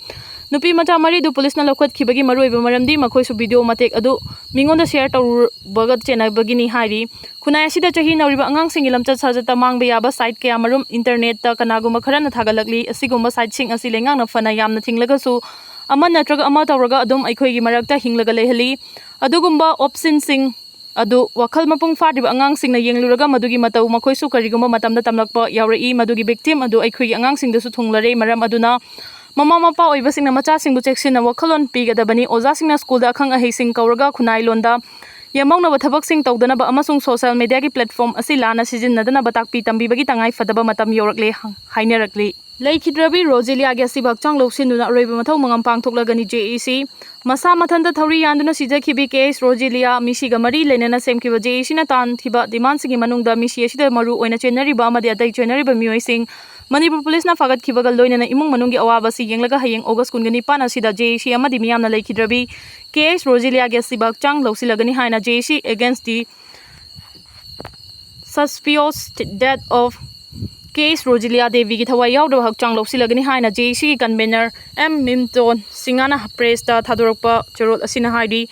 ꯅꯨꯄꯤ ꯃꯆꯥ ꯃꯔꯤꯗꯨ ꯄꯨꯂꯤꯁꯅ ꯂꯧꯈꯠꯈꯤꯕꯒꯤ ꯃꯔꯨꯑꯣꯏꯕ ꯃꯔꯝꯗꯤ ꯃꯈꯣꯏꯁꯨ ꯚꯤꯗꯤꯑꯣ ꯃꯇꯦꯛ ꯑꯗꯨ ꯃꯤꯉꯣꯟꯗ share ꯇꯧꯔꯨꯕꯒ ꯆꯦꯟꯅꯕꯒꯤꯅꯤ ꯍꯥꯏꯔꯤ꯫ ꯈꯨꯟꯅꯥꯏ ꯑꯁꯤꯗ ꯆꯍꯤ ꯅꯧꯔꯤꯕ ꯑꯉꯥꯡꯁꯤꯡꯒꯤ ꯂꯝꯆꯠ ꯁꯥꯖꯠꯇ ꯃꯥꯡꯕ ꯌꯥꯕ site ꯀꯌꯥꯃꯔꯨꯝ internet-ꯇ ꯀꯅꯥꯒꯨꯝꯕ ꯈꯔꯅ ꯊꯥꯒꯠꯂꯛꯂꯤ꯫ ꯑꯁꯤꯒꯨꯝꯕ site-ꯁꯤꯡ ꯑꯁꯤ ꯂꯩꯉꯥꯛꯅ ꯐꯅ ꯌꯥꯝꯅ ꯊꯤꯡꯂꯒꯁꯨ ꯑꯃ ꯅꯠꯇ꯭ꯔꯒ ꯑꯃ ꯇꯧꯔꯒ ꯑꯗꯨꯝ ꯑꯩꯈꯣꯏꯒꯤ ꯃꯔꯛꯇ ꯍꯤꯡꯂꯒ ꯂꯩꯍꯜꯂꯤ꯫ ꯑꯗꯨꯒꯨꯝꯕ option-ꯁꯤꯡ ꯑꯗꯨ ꯋꯥꯈꯜ ꯃꯄꯨꯡ ꯐꯥꯗ꯭ꯔꯤꯕ ꯑꯉꯥꯡꯁꯤꯡꯅ ꯌꯦꯡꯂꯨꯔꯒ ꯃꯗꯨꯒꯤ ꯃꯇꯧ ꯃꯈꯣꯏꯁꯨ ꯀꯔꯤꯒꯨꯝꯕ ꯃꯇꯝꯗ ꯇꯝꯂꯛꯄ ꯌꯥꯎꯔꯛꯏ꯫ ꯃꯗꯨꯒꯤ victim ꯑꯗꯨ ꯑꯩꯈꯣꯏꯒꯤ ꯑꯉꯥꯡꯁꯤꯡꯗꯁꯨ ꯊꯨꯡꯂꯔꯦ꯫ ꯃꯔꯝ ꯑꯗꯨꯅ ꯃꯃꯥ ꯃꯄꯥ ꯑꯣꯏꯕꯁꯤꯡꯅ ꯃꯆꯥꯁꯤꯡꯕꯨ ꯆꯦꯛꯁꯤꯟꯅ ꯋꯥꯈꯜꯂꯣꯟ ꯄꯤꯒꯗꯕꯅꯤ꯫ ꯑꯣꯖꯥꯁꯤꯡꯅ ꯁ꯭ꯀꯨꯜꯗ ꯑꯈꯪ ꯑꯍꯩꯁꯤꯡ ꯀꯧꯔꯒ ꯈꯨꯟꯅꯥꯏ ꯂꯣꯟꯗ ꯌꯥꯝꯃꯧꯅꯕ ꯊꯕꯛꯁꯤꯡ ꯇꯧꯗꯅꯕ ꯑꯃꯁꯨꯡ social media-ꯒꯤ platform ꯑꯁꯤ ꯂꯥꯟꯅ ꯁꯤꯖꯤꯟꯅꯗꯅꯕ ꯇꯥꯛꯄꯤ ꯇꯝꯕꯤꯕꯒꯤ ꯇꯉꯥꯏ ꯐꯗꯕ ꯃꯇꯝ ꯌꯧꯔꯛꯂꯦ ꯍꯥꯏꯅꯔꯛꯂꯤ꯫ ꯂꯩꯈꯤꯗ꯭ꯔꯕꯤ ꯔꯣꯖꯤꯂꯤꯌꯥꯒꯤ ꯑꯁꯤꯕ ꯍꯛꯆꯥꯡ ꯂꯧꯁꯤꯟꯗꯨꯅ ꯑꯔꯣꯏꯕ ꯃꯊꯧ ꯃꯉꯝ ꯄꯥꯡꯊꯣꯛꯂꯒꯅꯤ꯫ ꯖꯦ ꯏ ꯁꯤ ꯃꯁꯥ ꯃꯊꯟꯇ ꯊꯧꯔꯤ ꯌꯥꯟꯗꯨꯅ ꯁꯤꯖꯈꯤꯕꯤ ꯀꯦ ꯑꯦꯁ ꯔꯣꯖꯤꯂꯤꯌꯥ ꯃꯤꯁꯤꯒ ꯃꯔꯤ ꯂꯩꯅꯅ ꯁꯦꯝꯈꯤꯕ ꯖꯦ ꯏ ꯁꯤꯅ ꯇꯥꯟꯈꯤꯕ ꯗꯤꯃꯥꯟꯁꯤꯡꯒꯤ ꯃꯅꯨꯡꯗ ꯃꯤꯁꯤ ꯑꯁꯤꯗ ꯃꯔꯨ ꯑꯣꯏꯅ ꯆꯦꯟꯅꯔꯤꯕ ꯑꯃꯗꯤ ꯑꯇꯩ ꯆꯦꯟꯅꯔꯤꯕ ꯃꯤꯑꯣꯏꯁꯤꯡ ꯃꯅꯤꯄꯨꯔ ꯄꯨꯂꯤꯁꯅ ꯐꯥꯒꯠꯈꯤꯕꯒ ꯂꯣꯏꯅꯅ ꯏꯃꯨꯡ ꯃꯅꯨꯡꯒꯤ ꯑꯋꯥꯕ ꯑꯁꯤ ꯌꯦꯡꯂꯒ ꯍꯌꯦꯡ ꯑꯣꯒꯁ ꯀꯨꯟꯒ ꯅꯤꯄꯥꯟ ꯑꯁꯤꯗ ꯖꯦ ꯏ ꯁꯤ ꯑꯃꯗꯤ ꯃꯤꯌꯥꯝꯅ ꯂꯩꯈꯤꯗ꯭ꯔꯕꯤ ꯀꯦ ꯑꯦꯁ ꯔꯣꯖꯤꯂꯤꯌꯥꯒꯤ ꯑꯁꯤꯕ ꯍꯛꯆꯥꯡ ꯂꯧꯁꯤꯜꯂꯒꯅꯤ ꯍꯥꯏꯅ ꯖꯦ ꯏ ꯁꯤ against the suspicious death of ꯀꯦ ꯑꯦꯁ ꯔꯣꯖꯤꯂꯤꯌꯥ ꯗꯦꯕꯤꯒꯤ ꯊꯋꯥꯏ ꯌꯥꯎꯗꯕ ꯍꯛꯆꯥꯡ ꯂꯧꯁꯤꯜꯂꯒꯅꯤ ꯍꯥꯏꯅ ꯖꯦ ꯏ ꯁꯤꯒꯤ ꯀꯟꯚꯦꯅꯔ ꯑꯦꯝ ꯃꯤꯝꯇꯣꯟ ꯁꯤꯡꯍꯅ ꯄ꯭ꯔꯦꯁꯇ ꯊꯥꯗꯣꯔꯛꯄ ꯆꯦꯔꯣꯜ ꯑꯁꯤꯅ ꯍꯥꯏꯔꯤ꯫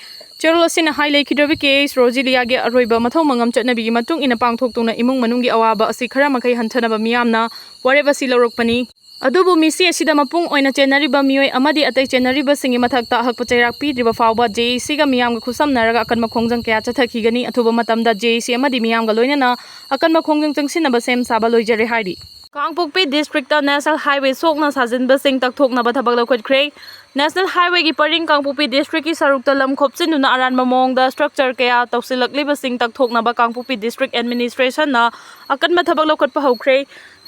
ꯆꯦꯔꯣꯜ ꯑꯁꯤꯅ ꯍꯥꯏ, ꯂꯩꯈꯤꯗ꯭ꯔꯕꯤ ꯀꯦ ꯑꯦꯁ ꯔꯣꯖꯤꯂꯤꯌꯥꯒꯤ ꯑꯔꯣꯏꯕ ꯃꯊꯧ ꯃꯉꯝ ꯆꯠꯅꯕꯤꯒꯤ ꯃꯇꯨꯡ ꯏꯟꯅ ꯄꯥꯡꯊꯣꯛꯇꯨꯅ ꯏꯃꯨꯡ ꯃꯅꯨꯡꯒꯤ ꯑꯋꯥꯕ ꯑꯁꯤ ꯈꯔ ꯃꯈꯩ ꯍꯟꯊꯅꯕ ꯃꯤꯌꯥꯝꯅ ꯋꯥꯔꯦꯞ ꯑꯁꯤ ꯂꯧꯔꯛꯄꯅꯤ꯫ ꯑꯗꯨꯕꯨ ꯃꯤꯁꯤ ꯑꯁꯤꯗ ꯃꯄꯨꯡ ꯑꯣꯏꯅ ꯆꯦꯟꯅꯔꯤꯕ ꯃꯤꯑꯣꯏ ꯑꯃꯗꯤ ꯑꯇꯩ ꯆꯦꯟꯅꯔꯤꯕꯁꯤꯡꯒꯤ ꯃꯊꯛꯇ ꯑꯍꯛꯄ ꯆꯩꯔꯥꯛ ꯄꯤꯗ꯭ꯔꯤꯕ ꯐꯥꯎꯕ ꯖꯦ ꯏ ꯁꯤꯒ ꯃꯤꯌꯥꯝꯒ ꯈꯨꯠꯁꯝꯅꯔꯒ ꯑꯀꯟꯕ ꯈꯣꯡꯖꯪ ꯀꯌꯥ ꯆꯠꯊꯈꯤꯒꯅꯤ꯫ ꯑꯊꯨꯕ ꯃꯇꯝꯗ ꯖꯦ ꯏ ꯁꯤ ꯑꯃꯗꯤ ꯃꯤꯌꯥꯝꯒ ꯂꯣꯏꯅꯅ ꯑꯀꯟꯕ ꯈꯣꯡꯖꯪ ꯆꯪꯁꯤꯟꯅꯕ ꯁꯦꯝ ꯁꯥꯕ ꯂꯣꯏꯖꯔꯦ ꯍꯥꯏꯔꯤ꯫ ꯀꯥꯡꯄꯣꯛꯄꯤ ꯗꯤꯁꯇ꯭ꯔꯤꯛꯇ ꯅꯦꯁꯅꯦꯜ ꯍꯥꯏꯋꯦ ꯁꯣꯛꯅ ꯁꯥꯖꯤꯟꯕꯁꯤꯡ ꯇꯛꯊꯣꯛꯅꯕ ꯊꯕꯛ ꯂꯧꯈꯠꯈ꯭ꯔꯦ꯫ ꯅꯦꯁꯅꯦꯜ ꯍꯥꯏꯋꯦꯒꯤ ꯄꯔꯤꯡ ꯀꯥꯡꯄꯣꯛꯄꯤ ꯗꯤꯁꯇ꯭ꯔꯤꯛꯀꯤ ꯁꯔꯨꯛꯇ ꯂꯝ ꯈꯣꯞꯆꯤꯟꯗꯨꯅ ꯑꯔꯥꯟꯕ ꯃꯑꯣꯡꯗ ꯁ꯭ꯇ꯭ꯔꯛꯆꯔ ꯀꯌꯥ ꯇꯧꯁꯤꯜꯂꯛꯂꯤꯕꯁꯤꯡ ꯇꯛꯊꯣꯛꯅꯕ ꯀꯥꯡꯄꯣꯛꯄꯤ ꯗꯤꯁꯇ꯭ꯔꯤꯛ ꯑꯦꯗꯃꯤꯅꯤꯁꯇ꯭ꯔꯦꯁꯟꯅ ꯑꯀꯟꯕ ꯊꯕꯛ ꯂꯧꯈꯠꯄ ꯍꯧꯈ꯭ꯔꯦ꯫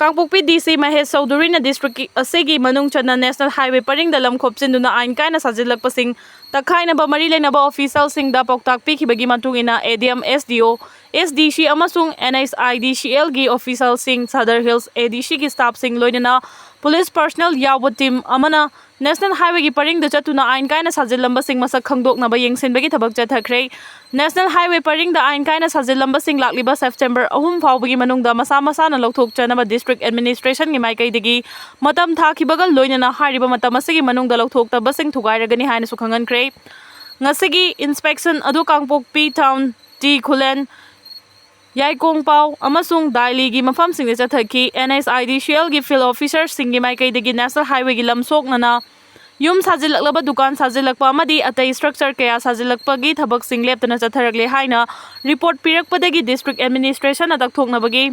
ꯀꯥꯡꯄꯣꯛꯄꯤ ꯗꯤ ꯁꯤ ꯃꯍꯦꯁ ꯆꯧꯙꯨꯔꯤꯅ ꯗꯤꯁꯇ꯭ꯔꯤꯛ ꯑꯁꯤꯒꯤ ꯃꯅꯨꯡ ꯆꯟꯅ ꯅꯦꯁꯅꯦꯜ ꯍꯥꯏꯋꯦ ꯄꯔꯤꯡꯗ ꯂꯝ ꯈꯣꯞꯆꯤꯟꯗꯨꯅ ꯑꯥꯏꯟ ꯀꯥꯏꯅ ꯁꯥꯖꯤꯜꯂꯛꯄꯁꯤꯡ ꯇꯛꯈꯥꯏꯅꯕ ꯃꯔꯤ ꯂꯩꯅꯕ ꯑꯣꯐꯤꯁꯤꯌꯦꯜꯁꯤꯡꯗ ꯄꯥꯎꯇꯥꯛ ꯄꯤꯈꯤꯕꯒꯤ ꯃꯇꯨꯡ ꯏꯟꯅ ꯑꯦ ꯗꯤ ꯑꯦꯝ, ꯑꯦꯁ ꯗꯤ ꯑꯣ, ꯑꯦꯁ ꯗꯤ ꯁꯤ ꯑꯃꯁꯨꯡ ꯑꯦꯟ ꯑꯩꯆ ꯑꯥꯏ ꯗꯤ ꯁꯤ ꯑꯦꯜꯒꯤ ꯑꯣꯐꯤꯁꯤꯌꯦꯜꯁꯤꯡ, ꯁꯗꯔ ꯍꯤꯜꯁ ꯑꯦ ꯗꯤ ꯁꯤꯒꯤ ꯁ꯭ꯇꯥꯐꯁꯤꯡ ꯂꯣꯏꯅꯅ ꯄꯨꯂꯤꯁ ꯄꯔꯁꯅꯦꯜ ꯌꯥꯎꯕ ꯇꯤꯝ ꯑꯃꯅ ꯅꯦꯁꯅꯦꯜ ꯍꯥꯏꯋꯦꯒꯤ ꯄꯔꯤꯡꯗ ꯆꯠꯇꯨꯅ ꯑꯥꯏꯟ ꯀꯥꯏꯅ ꯁꯥꯖꯤꯜꯂꯝꯕꯁꯤꯡ ꯃꯁꯛ ꯈꯪꯗꯣꯛꯅꯕ ꯌꯦꯡꯁꯤꯟꯕꯒꯤ ꯊꯕꯛ ꯆꯠꯊꯈ꯭ꯔꯦ꯫ ꯅꯦꯁꯅꯦꯜ ꯍꯥꯏꯋꯦ ꯄꯔꯤꯡꯗ ꯑꯥꯏꯟ ꯀꯥꯏꯅ ꯁꯥꯖꯤꯜꯂꯝꯕꯁꯤꯡ ꯂꯥꯛꯂꯤꯕ ꯁꯦꯞꯇꯦꯝꯕꯔ ꯑꯍꯨꯝ ꯐꯥꯎꯕꯒꯤ ꯃꯅꯨꯡꯗ ꯃꯁꯥ ꯃꯁꯥꯅ ꯂꯧꯊꯣꯛꯆꯅꯕ ꯗꯤꯁꯇ꯭ꯔꯤꯛ ꯑꯦꯗꯃꯤꯅꯤꯁꯇ꯭ꯔꯦꯁꯟꯒꯤ ꯃꯥꯏꯀꯩꯗꯒꯤ ꯃꯇꯝ ꯊꯥꯈꯤꯕꯒ ꯂꯣꯏꯅꯅ ꯍꯥꯏꯔꯤꯕ ꯃꯇꯝ ꯑꯁꯤꯒꯤ ꯃꯅꯨꯡꯗ ꯂꯧꯊꯣꯛꯇꯕꯁꯤꯡ ꯊꯨꯒꯥꯏꯔꯒꯅꯤ ꯍꯥꯏꯅꯁꯨ ꯈꯪꯍꯟꯈ꯭ꯔꯦ꯫ ꯉꯁꯤꯒꯤ ꯏꯟꯁꯄꯦꯛꯁꯟ ꯑꯗꯨ ꯀꯥꯡꯄꯣꯛꯄꯤ ꯇꯥꯎꯟ, ꯇꯤ ꯈꯨꯂꯦꯟ, ꯌꯥꯏꯀꯣꯡꯄꯥꯎ ꯑꯃꯁꯨꯡ ꯗꯥꯏꯂꯤꯒꯤ ꯃꯐꯝꯁꯤꯡꯗ ꯆꯠꯊꯈꯤ꯫ ꯑꯦꯟ ꯑꯩꯆ ꯑꯥꯏ ꯗꯤ ꯁꯤ ꯑꯦꯜꯒꯤ ꯐꯤꯜꯗ ꯑꯣꯐꯤꯁꯔꯁꯤꯡꯒꯤ ꯃꯥꯏꯀꯩꯗꯒꯤ ꯅꯦꯁꯅꯦꯜ ꯍꯥꯏꯋꯦꯒꯤ ꯂꯝ ꯁꯣꯛꯅꯅ ꯌꯨꯝ ꯁꯥꯖꯤꯜꯂꯛꯂꯕ, ꯗꯨꯀꯥꯟ ꯁꯥꯖꯤꯜꯂꯛꯄ ꯑꯃꯗꯤ ꯑꯇꯩ ꯁ꯭ꯇ꯭ꯔꯛꯆꯔ ꯀꯌꯥ ꯁꯥꯖꯤꯜꯂꯛꯄꯒꯤ ꯊꯕꯛꯁꯤꯡ ꯂꯦꯞꯇꯅ ꯆꯠꯊꯔꯛꯂꯦ ꯍꯥꯏꯅ ꯔꯤꯄꯣꯔꯠ ꯄꯤꯔꯛꯄꯗꯒꯤ ꯗꯤꯁꯇ꯭ꯔꯤꯛ ꯑꯦꯗꯃꯤꯅꯤꯁꯇ꯭ꯔꯦꯁꯟꯅ ꯇꯛꯊꯣꯛꯅꯕꯒꯤ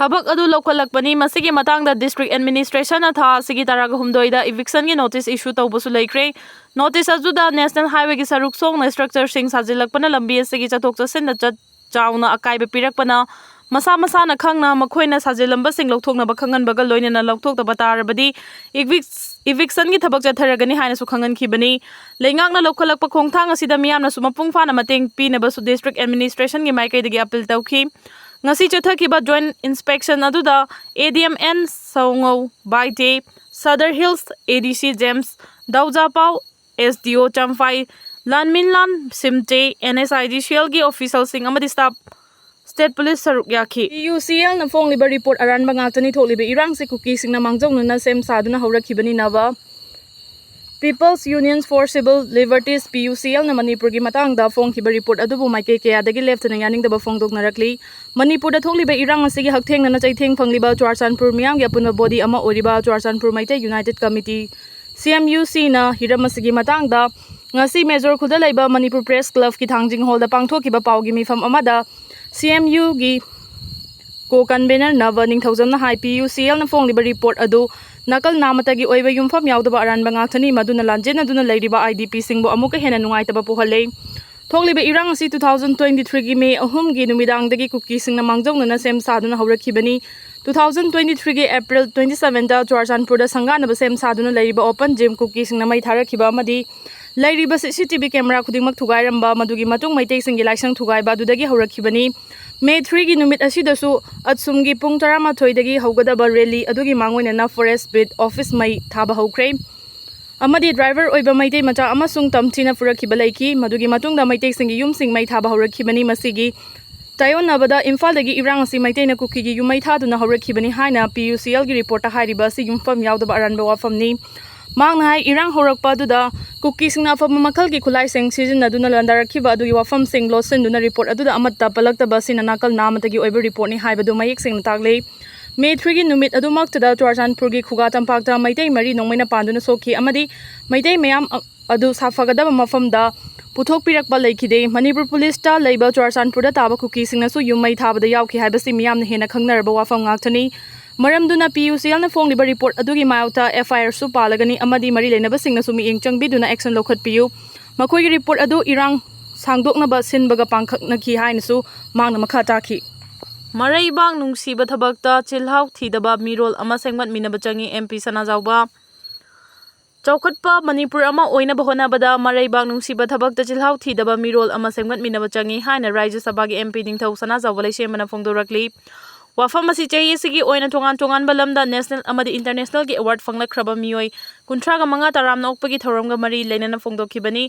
ꯊꯕꯛ ꯑꯗꯨ ꯂꯧꯈꯠꯂꯛꯄꯅꯤ꯫ ꯃꯁꯤꯒꯤ ꯃꯇꯥꯡꯗ ꯗꯤꯁꯇ꯭ꯔꯤꯛ ꯑꯦꯗꯃꯤꯅꯤꯁꯇ꯭ꯔꯦꯁꯟꯅ ꯊꯥ ꯑꯁꯤꯒꯤ ꯇꯔꯥꯍꯨꯝꯗꯣꯏꯗ ꯏꯚꯤꯛꯁꯟꯒꯤ ꯅꯣꯇꯤꯁ ꯏꯁꯨ ꯇꯧꯕꯁꯨ ꯂꯩꯈ꯭ꯔꯦ꯫ ꯅꯣꯇꯤꯁ ꯑꯗꯨꯗ ꯅꯦꯁꯅꯦꯜ ꯍꯥꯏꯋꯦꯒꯤ ꯁꯔꯨꯛ ꯁꯣꯡꯅ ꯁ꯭ꯇ꯭ꯔꯛꯆꯔꯁꯤꯡ ꯁꯥꯖꯤꯜꯂꯛꯄꯅ ꯂꯝꯕꯤ ꯑꯁꯤꯒꯤ ꯆꯠꯊꯣꯛ ꯆꯠꯁꯤꯟꯗ ꯆꯠ ꯆꯥꯎꯅ ꯑꯀꯥꯏꯕ ꯄꯤꯔꯛꯄꯅ ꯃꯁꯥ ꯃꯁꯥꯅ ꯈꯪꯅ ꯃꯈꯣꯏꯅ ꯁꯥꯖꯤꯜꯂꯝꯕꯁꯤꯡ ꯂꯧꯊꯣꯛꯅꯕ ꯈꯪꯍꯟꯕꯒ ꯂꯣꯏꯅꯅ ꯂꯧꯊꯣꯛꯇꯕ ꯇꯥꯔꯕꯗꯤ ꯏꯚꯤꯛꯁ-, ꯏꯚꯤꯛꯁꯟꯒꯤ ꯊꯕꯛ ꯆꯠꯊꯔꯒꯅꯤ ꯍꯥꯏꯅꯁꯨ ꯈꯪꯍꯟꯈꯤꯕꯅꯤ꯫ ꯂꯩꯉꯥꯛꯅ ꯂꯧꯈꯠꯂꯛꯄ ꯈꯣꯡꯊꯥꯡ ꯑꯁꯤꯗ ꯃꯤꯌꯥꯝꯅꯁꯨ ꯃꯄꯨꯡ ꯐꯥꯅ ꯃꯇꯦꯡ ꯄꯤꯅꯕꯁꯨ ꯗꯤꯁꯇ꯭ꯔꯤꯛ ꯑꯦꯗꯃꯤꯅꯤꯁꯇ꯭ꯔꯦꯁꯟꯒꯤ ꯃꯥꯏꯀꯩꯗꯒꯤ ꯑꯄꯤꯜ ꯇꯧꯈꯤ꯫ ꯉꯁꯤ ꯆꯠꯊꯈꯤꯕ ꯖꯣꯏꯟꯠ ꯏꯟꯁꯄꯦꯛꯁꯟ ꯑꯗꯨꯗ ꯑꯦ D M and ꯁꯧꯉꯧ Baite, Sadar hills ꯑꯦ ꯗꯤ ꯁꯤ ꯖꯦꯝꯁ ꯗꯧꯖꯥꯄꯥꯎ, ꯑꯦꯁ ꯗꯤ ꯑꯣ Champhai ꯂꯥꯟꯃꯤꯟꯂꯥꯟ ꯁꯤꯝꯇꯦ, and S I D ꯁꯤ ꯑꯦꯜꯒꯤ ꯑꯣꯐꯤꯁꯤꯌꯦꯜꯁꯤꯡ ꯑꯃꯗꯤ ꯁ꯭ꯇꯥꯐ, ꯁ꯭ꯇꯦꯠ ꯄꯨꯂꯤꯁ ꯁꯔꯨꯛ ꯌꯥꯈꯤ꯫ ꯄꯤ ꯌꯨ ꯁꯤ ꯑꯦꯜꯅ ꯐꯣꯡꯂꯤꯕ ꯔꯤꯄꯣꯔꯠ ꯑꯔꯥꯟꯕ ꯉꯥꯛꯇꯅꯤ꯫ ꯊꯣꯛꯂꯤꯕ ꯏꯔꯥꯡꯁꯤ ꯀꯨꯀꯤꯁꯤꯡꯅ ꯃꯥꯡꯖꯧꯅꯅ ꯁꯦꯝ ꯁꯥꯗꯨꯅ ꯍꯧꯔꯛꯈꯤꯕꯅꯤ꯫ ꯅꯕ People's Union for Civil Liberties, P U C ꯑꯦꯜꯅ ꯃꯅꯤꯄꯨꯔꯒꯤ ꯃꯇꯥꯡꯗ ꯐꯣꯡꯈꯤꯕ ꯔꯤꯄꯣꯔꯠ ꯑꯗꯨꯕꯨ ꯃꯥꯏꯀꯩ ꯀꯌꯥꯗꯒꯤ ꯂꯦꯞꯇꯅ ꯌꯥꯅꯤꯡꯗꯕ ꯐꯣꯡꯗꯣꯛꯅꯔꯛꯂꯤ꯫ ꯃꯅꯤꯄꯨꯔꯗ ꯊꯣꯛꯂꯤꯕ ꯏꯔꯥꯡ ꯑꯁꯤꯒꯤ ꯍꯛꯊꯦꯡꯅꯅ ꯆꯩꯊꯦꯡ ꯐꯪꯂꯤꯕ ꯆꯨꯔꯥꯆꯥꯟꯄꯨꯔ ꯃꯤꯌꯥꯝꯒꯤ ꯑꯄꯨꯟꯕ ꯕꯣꯗꯤ ꯑꯃ ꯑꯣꯏꯔꯤꯕ ꯆꯨꯔꯥꯆꯥꯟꯄꯨꯔ ꯃꯩꯇꯩ ꯌꯨꯅꯥꯏꯇꯦꯠ ꯀꯃꯤꯇꯤ, ꯁꯤ ꯑꯦꯝ ꯌꯨ ꯁꯤꯅ ꯍꯤꯔꯝ ꯑꯁꯤꯒꯤ ꯃꯇꯥꯡꯗ ꯉꯁꯤ ꯃꯦꯖꯣꯔ ꯈꯨꯜꯗ ꯂꯩꯕ ꯃꯅꯤꯄꯨꯔ ꯄ꯭ꯔꯦꯁ ꯀ꯭ꯂꯕꯀꯤ ꯊꯥꯡꯖꯤꯡ ꯍꯣꯜꯗ ꯄꯥꯡꯊꯣꯛꯈꯤꯕ ꯄꯥꯎꯒꯤ ꯃꯤꯐꯝ ꯑꯃꯗ ꯁꯤ ꯑꯦꯝ ꯌꯨꯒꯤ ꯀꯣ ꯀꯟꯚꯦꯅꯔ ꯅꯕ ꯅꯤꯡꯊꯧꯖꯝꯅ ꯍꯥꯏ, ꯄꯤ ꯌꯨ ꯁꯤ ꯑꯦꯜꯅ ꯐꯣꯡꯂꯤꯕ ꯔꯤꯄꯣꯔꯠ ꯑꯗꯨ ꯅꯥꯀꯜ ꯅꯥꯃꯇꯒꯤ ꯑꯣꯏꯕ ꯌꯨꯝꯐꯝ ꯌꯥꯎꯗꯕ ꯑꯔꯥꯟꯕ ꯉꯥꯛꯇꯅꯤ, ꯃꯗꯨꯅ ꯂꯥꯟꯖꯦꯟꯅꯗꯨꯅ ꯂꯩꯔꯤꯕ ꯑꯥꯏ ꯗꯤ ꯄꯤꯁꯤꯡꯕꯨ ꯑꯃꯨꯛꯀ ꯍꯦꯟꯅ ꯅꯨꯡꯉꯥꯏꯇꯕ ꯄꯣꯛꯍꯜꯂꯦ꯫ ꯊꯣꯛꯂꯤꯕ ꯏꯔꯥꯡ ꯑꯁꯤ two thousand twenty threeꯒꯤ ꯃꯦ ꯑꯍꯨꯝꯒꯤ ꯅꯨꯃꯤꯗꯥꯡꯗꯒꯤ ꯀꯨꯀꯤꯁꯤꯡꯅ ꯃꯥꯡꯖꯧꯅꯅ ꯁꯦꯝ ꯁꯥꯗꯨꯅ ꯍꯧꯔꯛꯈꯤꯕꯅꯤ꯫ Two thousand twenty threeꯒꯤ ꯑꯦꯄ꯭ꯔꯤꯜ twenty sevenꯗ ꯆꯨꯔꯥꯆꯥꯟꯄꯨꯔꯗ ꯁꯪꯒꯥꯅꯕ ꯁꯦꯝ ꯁꯥꯗꯨꯅ ꯂꯩꯔꯤꯕ ꯑꯣꯄꯟ ꯖꯤꯝ ꯀꯨꯀꯤꯁꯤꯡꯅ ꯃꯩ ꯊꯥꯔꯛꯈꯤꯕ ꯑꯃꯗꯤ ꯂꯩꯔꯤꯕ ꯁꯤ ꯁꯤ ꯇꯤ ꯚꯤ ꯀꯦꯃꯦꯔꯥ ꯈꯨꯗꯤꯡꯃꯛ ꯊꯨꯒꯥꯏꯔꯝꯕ, ꯃꯗꯨꯒꯤ ꯃꯇꯨꯡ ꯃꯩꯇꯩꯁꯤꯡꯒꯤ ꯂꯥꯏꯁꯪ ꯊꯨꯒꯥꯏꯕ ꯑꯗꯨꯗꯒꯤ ꯍꯧꯔꯛꯈꯤꯕꯅꯤ꯫ ꯃꯦ threeꯒꯤ ꯅꯨꯃꯤꯠ ꯑꯁꯤꯗꯁꯨ ꯑꯠꯁꯨꯝꯒꯤ ꯄꯨꯡ ꯇꯔꯥꯃꯥꯊꯣꯏꯗꯒꯤ ꯍꯧꯒꯗꯕ ꯔꯦꯂꯤ ꯑꯗꯨꯒꯤ ꯃꯥꯡꯑꯣꯏꯅꯅ ꯐꯣꯔꯦꯁ ꯕꯤꯠ ꯑꯣꯐꯤꯁ ꯃꯩ ꯊꯥꯕ ꯍꯧꯈ꯭ꯔꯦ꯫ ꯑꯃꯗꯤ ꯗ꯭ꯔꯥꯏꯚꯔ ꯑꯣꯏꯕ ꯃꯩꯇꯩ ꯃꯆꯥ ꯑꯃꯁꯨꯡ ꯇꯝꯊꯤꯅ ꯄꯨꯔꯛꯈꯤꯕ ꯂꯩꯈꯤ꯫ ꯃꯗꯨꯒꯤ ꯃꯇꯨꯡꯗ ꯃꯩꯇꯩꯁꯤꯡꯒꯤ ꯌꯨꯝꯁꯤꯡ ꯃꯩ ꯊꯥꯕ ꯍꯧꯔꯛꯈꯤꯕꯅꯤ꯫ ꯃꯁꯤꯒꯤ ꯇꯥꯏꯑꯣꯟꯅꯕꯗ ꯏꯝꯐꯥꯜꯗꯒꯤ ꯏꯔꯥꯡ ꯑꯁꯤ ꯃꯩꯇꯩꯅ ꯀꯨꯀꯤꯒꯤ ꯌꯨꯝ ꯃꯩ ꯊꯥꯗꯨꯅ ꯍꯧꯔꯛꯈꯤꯕꯅꯤ ꯍꯥꯏꯅ ꯄꯤ ꯌꯨ ꯁꯤ ꯑꯦꯜꯒꯤ ꯔꯤꯄꯣꯔꯠꯇ ꯍꯥꯏꯔꯤꯕ ꯑꯁꯤ ꯌꯨꯝꯐꯝ ꯌꯥꯎꯗꯕ ꯑꯔꯥꯟꯕ ꯋꯥꯐꯝꯅꯤ꯫ ꯃꯍꯥꯛꯅ ꯍꯥꯏ, ꯏꯔꯥꯡ ꯍꯧꯔꯛꯄ ꯑꯗꯨꯗ ꯀꯨꯀꯤꯁꯤꯡꯅ ꯑꯐꯕ ꯃꯈꯜꯒꯤ ꯈꯨꯠꯂꯥꯏꯁꯤꯡ ꯁꯤꯖꯤꯟꯅꯗꯨꯅ ꯂꯥꯟꯗꯥꯔꯛꯈꯤꯕ ꯑꯗꯨꯒꯤ ꯋꯥꯐꯝꯁꯤꯡ ꯂꯣꯠꯁꯤꯟꯗꯨꯅ ꯔꯤꯄꯣꯔꯠ ꯑꯗꯨꯗ ꯑꯃꯠꯇ ꯄꯜꯂꯛꯇꯕ ꯑꯁꯤꯅ ꯅꯥꯀꯜ ꯅꯥꯃꯇꯒꯤ ꯑꯣꯏꯕ ꯔꯤꯄꯣꯔꯠꯅꯤ ꯍꯥꯏꯕꯗꯨ ꯃꯌꯦꯛ ꯁꯦꯡꯅ ꯇꯥꯛꯂꯤ꯫ ꯃꯦ threeꯒꯤ ꯅꯨꯃꯤꯠ ꯑꯗꯨꯃꯛꯇꯗ ꯆꯨꯔꯥꯆꯥꯟꯄꯨꯔꯒꯤ ꯈꯨꯒꯥ ꯇꯝꯄꯥꯛꯇ ꯃꯩꯇꯩ ꯃꯔꯤ ꯅꯣꯡꯃꯩꯅ ꯄꯥꯟꯗꯨꯅ ꯁꯣꯛꯈꯤ ꯑꯃꯗꯤ ꯃꯩꯇꯩ ꯃꯌꯥꯝ ꯑ-, ꯑꯗꯨ ꯁꯥꯐꯒꯗꯕ ꯃꯐꯝꯗ ꯄꯨꯊꯣꯛꯄꯤꯔꯛꯄ ꯂꯩꯈꯤꯗꯦ꯫ ꯃꯅꯤꯄꯨꯔ ꯄꯨꯂꯤꯁꯇ ꯂꯩꯕ ꯆꯨꯔꯥꯆꯥꯟꯄꯨꯔꯗ ꯇꯥꯕ ꯀꯨꯀꯤꯁꯤꯡꯅꯁꯨ ꯌꯨꯝ ꯃꯩ ꯊꯥꯕꯗ ꯌꯥꯎꯈꯤ ꯍꯥꯏꯕꯁꯤ ꯃꯤꯌꯥꯝꯅ ꯍꯦꯟꯅ ꯈꯪꯅꯔꯕ ꯋꯥꯐꯝ ꯉꯥꯛꯇꯅꯤ꯫ ꯃꯔꯝꯗꯨꯅ ꯄꯤ ꯌꯨ ꯁꯤ ꯑꯦꯜꯅ ꯐꯣꯡꯂꯤꯕ ꯔꯤꯄꯣꯔꯠ ꯑꯗꯨꯒꯤ ꯃꯥꯌꯣꯛꯇ ꯑꯦꯐ ꯑꯥꯏ ꯑꯥꯔꯁꯨ ꯄꯥꯜꯂꯒꯅꯤ ꯑꯃꯗꯤ ꯃꯔꯤ ꯂꯩꯅꯕꯁꯤꯡꯅꯁꯨ ꯃꯤꯠꯌꯦꯡ ꯆꯪꯕꯤꯗꯨꯅ ꯑꯦꯛꯁꯟ ꯂꯧꯈꯠꯄꯤꯌꯨ꯫ ꯃꯈꯣꯏꯒꯤ ꯔꯤꯄꯣꯔꯠ ꯑꯗꯨ ꯏꯔꯥꯡ ꯁꯥꯡꯗꯣꯛꯅꯕ ꯁꯤꯟꯕꯒ ꯄꯥꯡꯈꯛꯅꯈꯤ ꯍꯥꯏꯅꯁꯨ ꯃꯍꯥꯛꯅ ꯃꯈꯥ ꯇꯥꯈꯤ꯫ ꯃꯔꯩꯕꯥꯛ ꯅꯨꯡꯁꯤꯕ ꯊꯕꯛꯇ ꯆꯤꯜꯍꯥꯎ ꯊꯤꯗꯕ ꯃꯤꯔꯣꯜ ꯑꯃ ꯁꯦꯝꯒꯠꯃꯤꯟꯅꯕ ꯆꯪꯏ, ꯑꯦꯝ ꯄꯤ ꯁꯅꯥꯖꯥꯎꯕ꯫ ꯆꯥꯎꯈꯠꯄ ꯃꯅꯤꯄꯨꯔ ꯑꯃ ꯑꯣꯏꯅꯕ ꯍꯣꯠꯅꯕꯗ ꯃꯔꯩꯕꯥꯛ ꯅꯨꯡꯁꯤꯕ ꯊꯕꯛꯇ ꯆꯤꯜꯍꯥꯎ ꯊꯤꯗꯕ ꯃꯤꯔꯣꯜ ꯑꯃ ꯁꯦꯝꯒꯠꯃꯤꯟꯅꯕ ꯆꯪꯏ ꯍꯥꯏꯅ ꯔꯥꯖ꯭ꯌ ꯁꯚꯥꯒꯤ ꯑꯦꯝ ꯄꯤ ꯅꯤꯡꯊꯧ ꯁꯅꯥꯖꯥꯎꯕ ꯂꯩꯁꯦꯝꯕꯅ ꯐꯣꯡꯗꯣꯔꯛꯂꯤ꯫ ꯋꯥꯐꯝ ꯑꯁꯤ ꯆꯍꯤ ꯑꯁꯤꯒꯤ ꯑꯣꯏꯅ ꯇꯣꯉꯥꯟ ꯇꯣꯉꯥꯟꯕ ꯂꯝꯗ ꯅꯦꯁꯅꯦꯜ ꯑꯃꯗꯤ ꯏꯟꯇꯔꯅꯦꯁꯅꯦꯜꯒꯤ ꯑꯦꯋꯥꯔꯗ ꯐꯪꯂꯛꯈ꯭ꯔꯕ ꯃꯤꯑꯣꯏ ꯀꯨꯟꯊ꯭ꯔꯥꯒ ꯃꯉꯥ ꯇꯔꯥꯝꯅ ꯑꯣꯛꯄꯒꯤ ꯊꯧꯔꯝꯒ ꯃꯔꯤ ꯂꯩꯅꯅ ꯐꯣꯡꯗꯣꯛꯈꯤꯕꯅꯤ꯫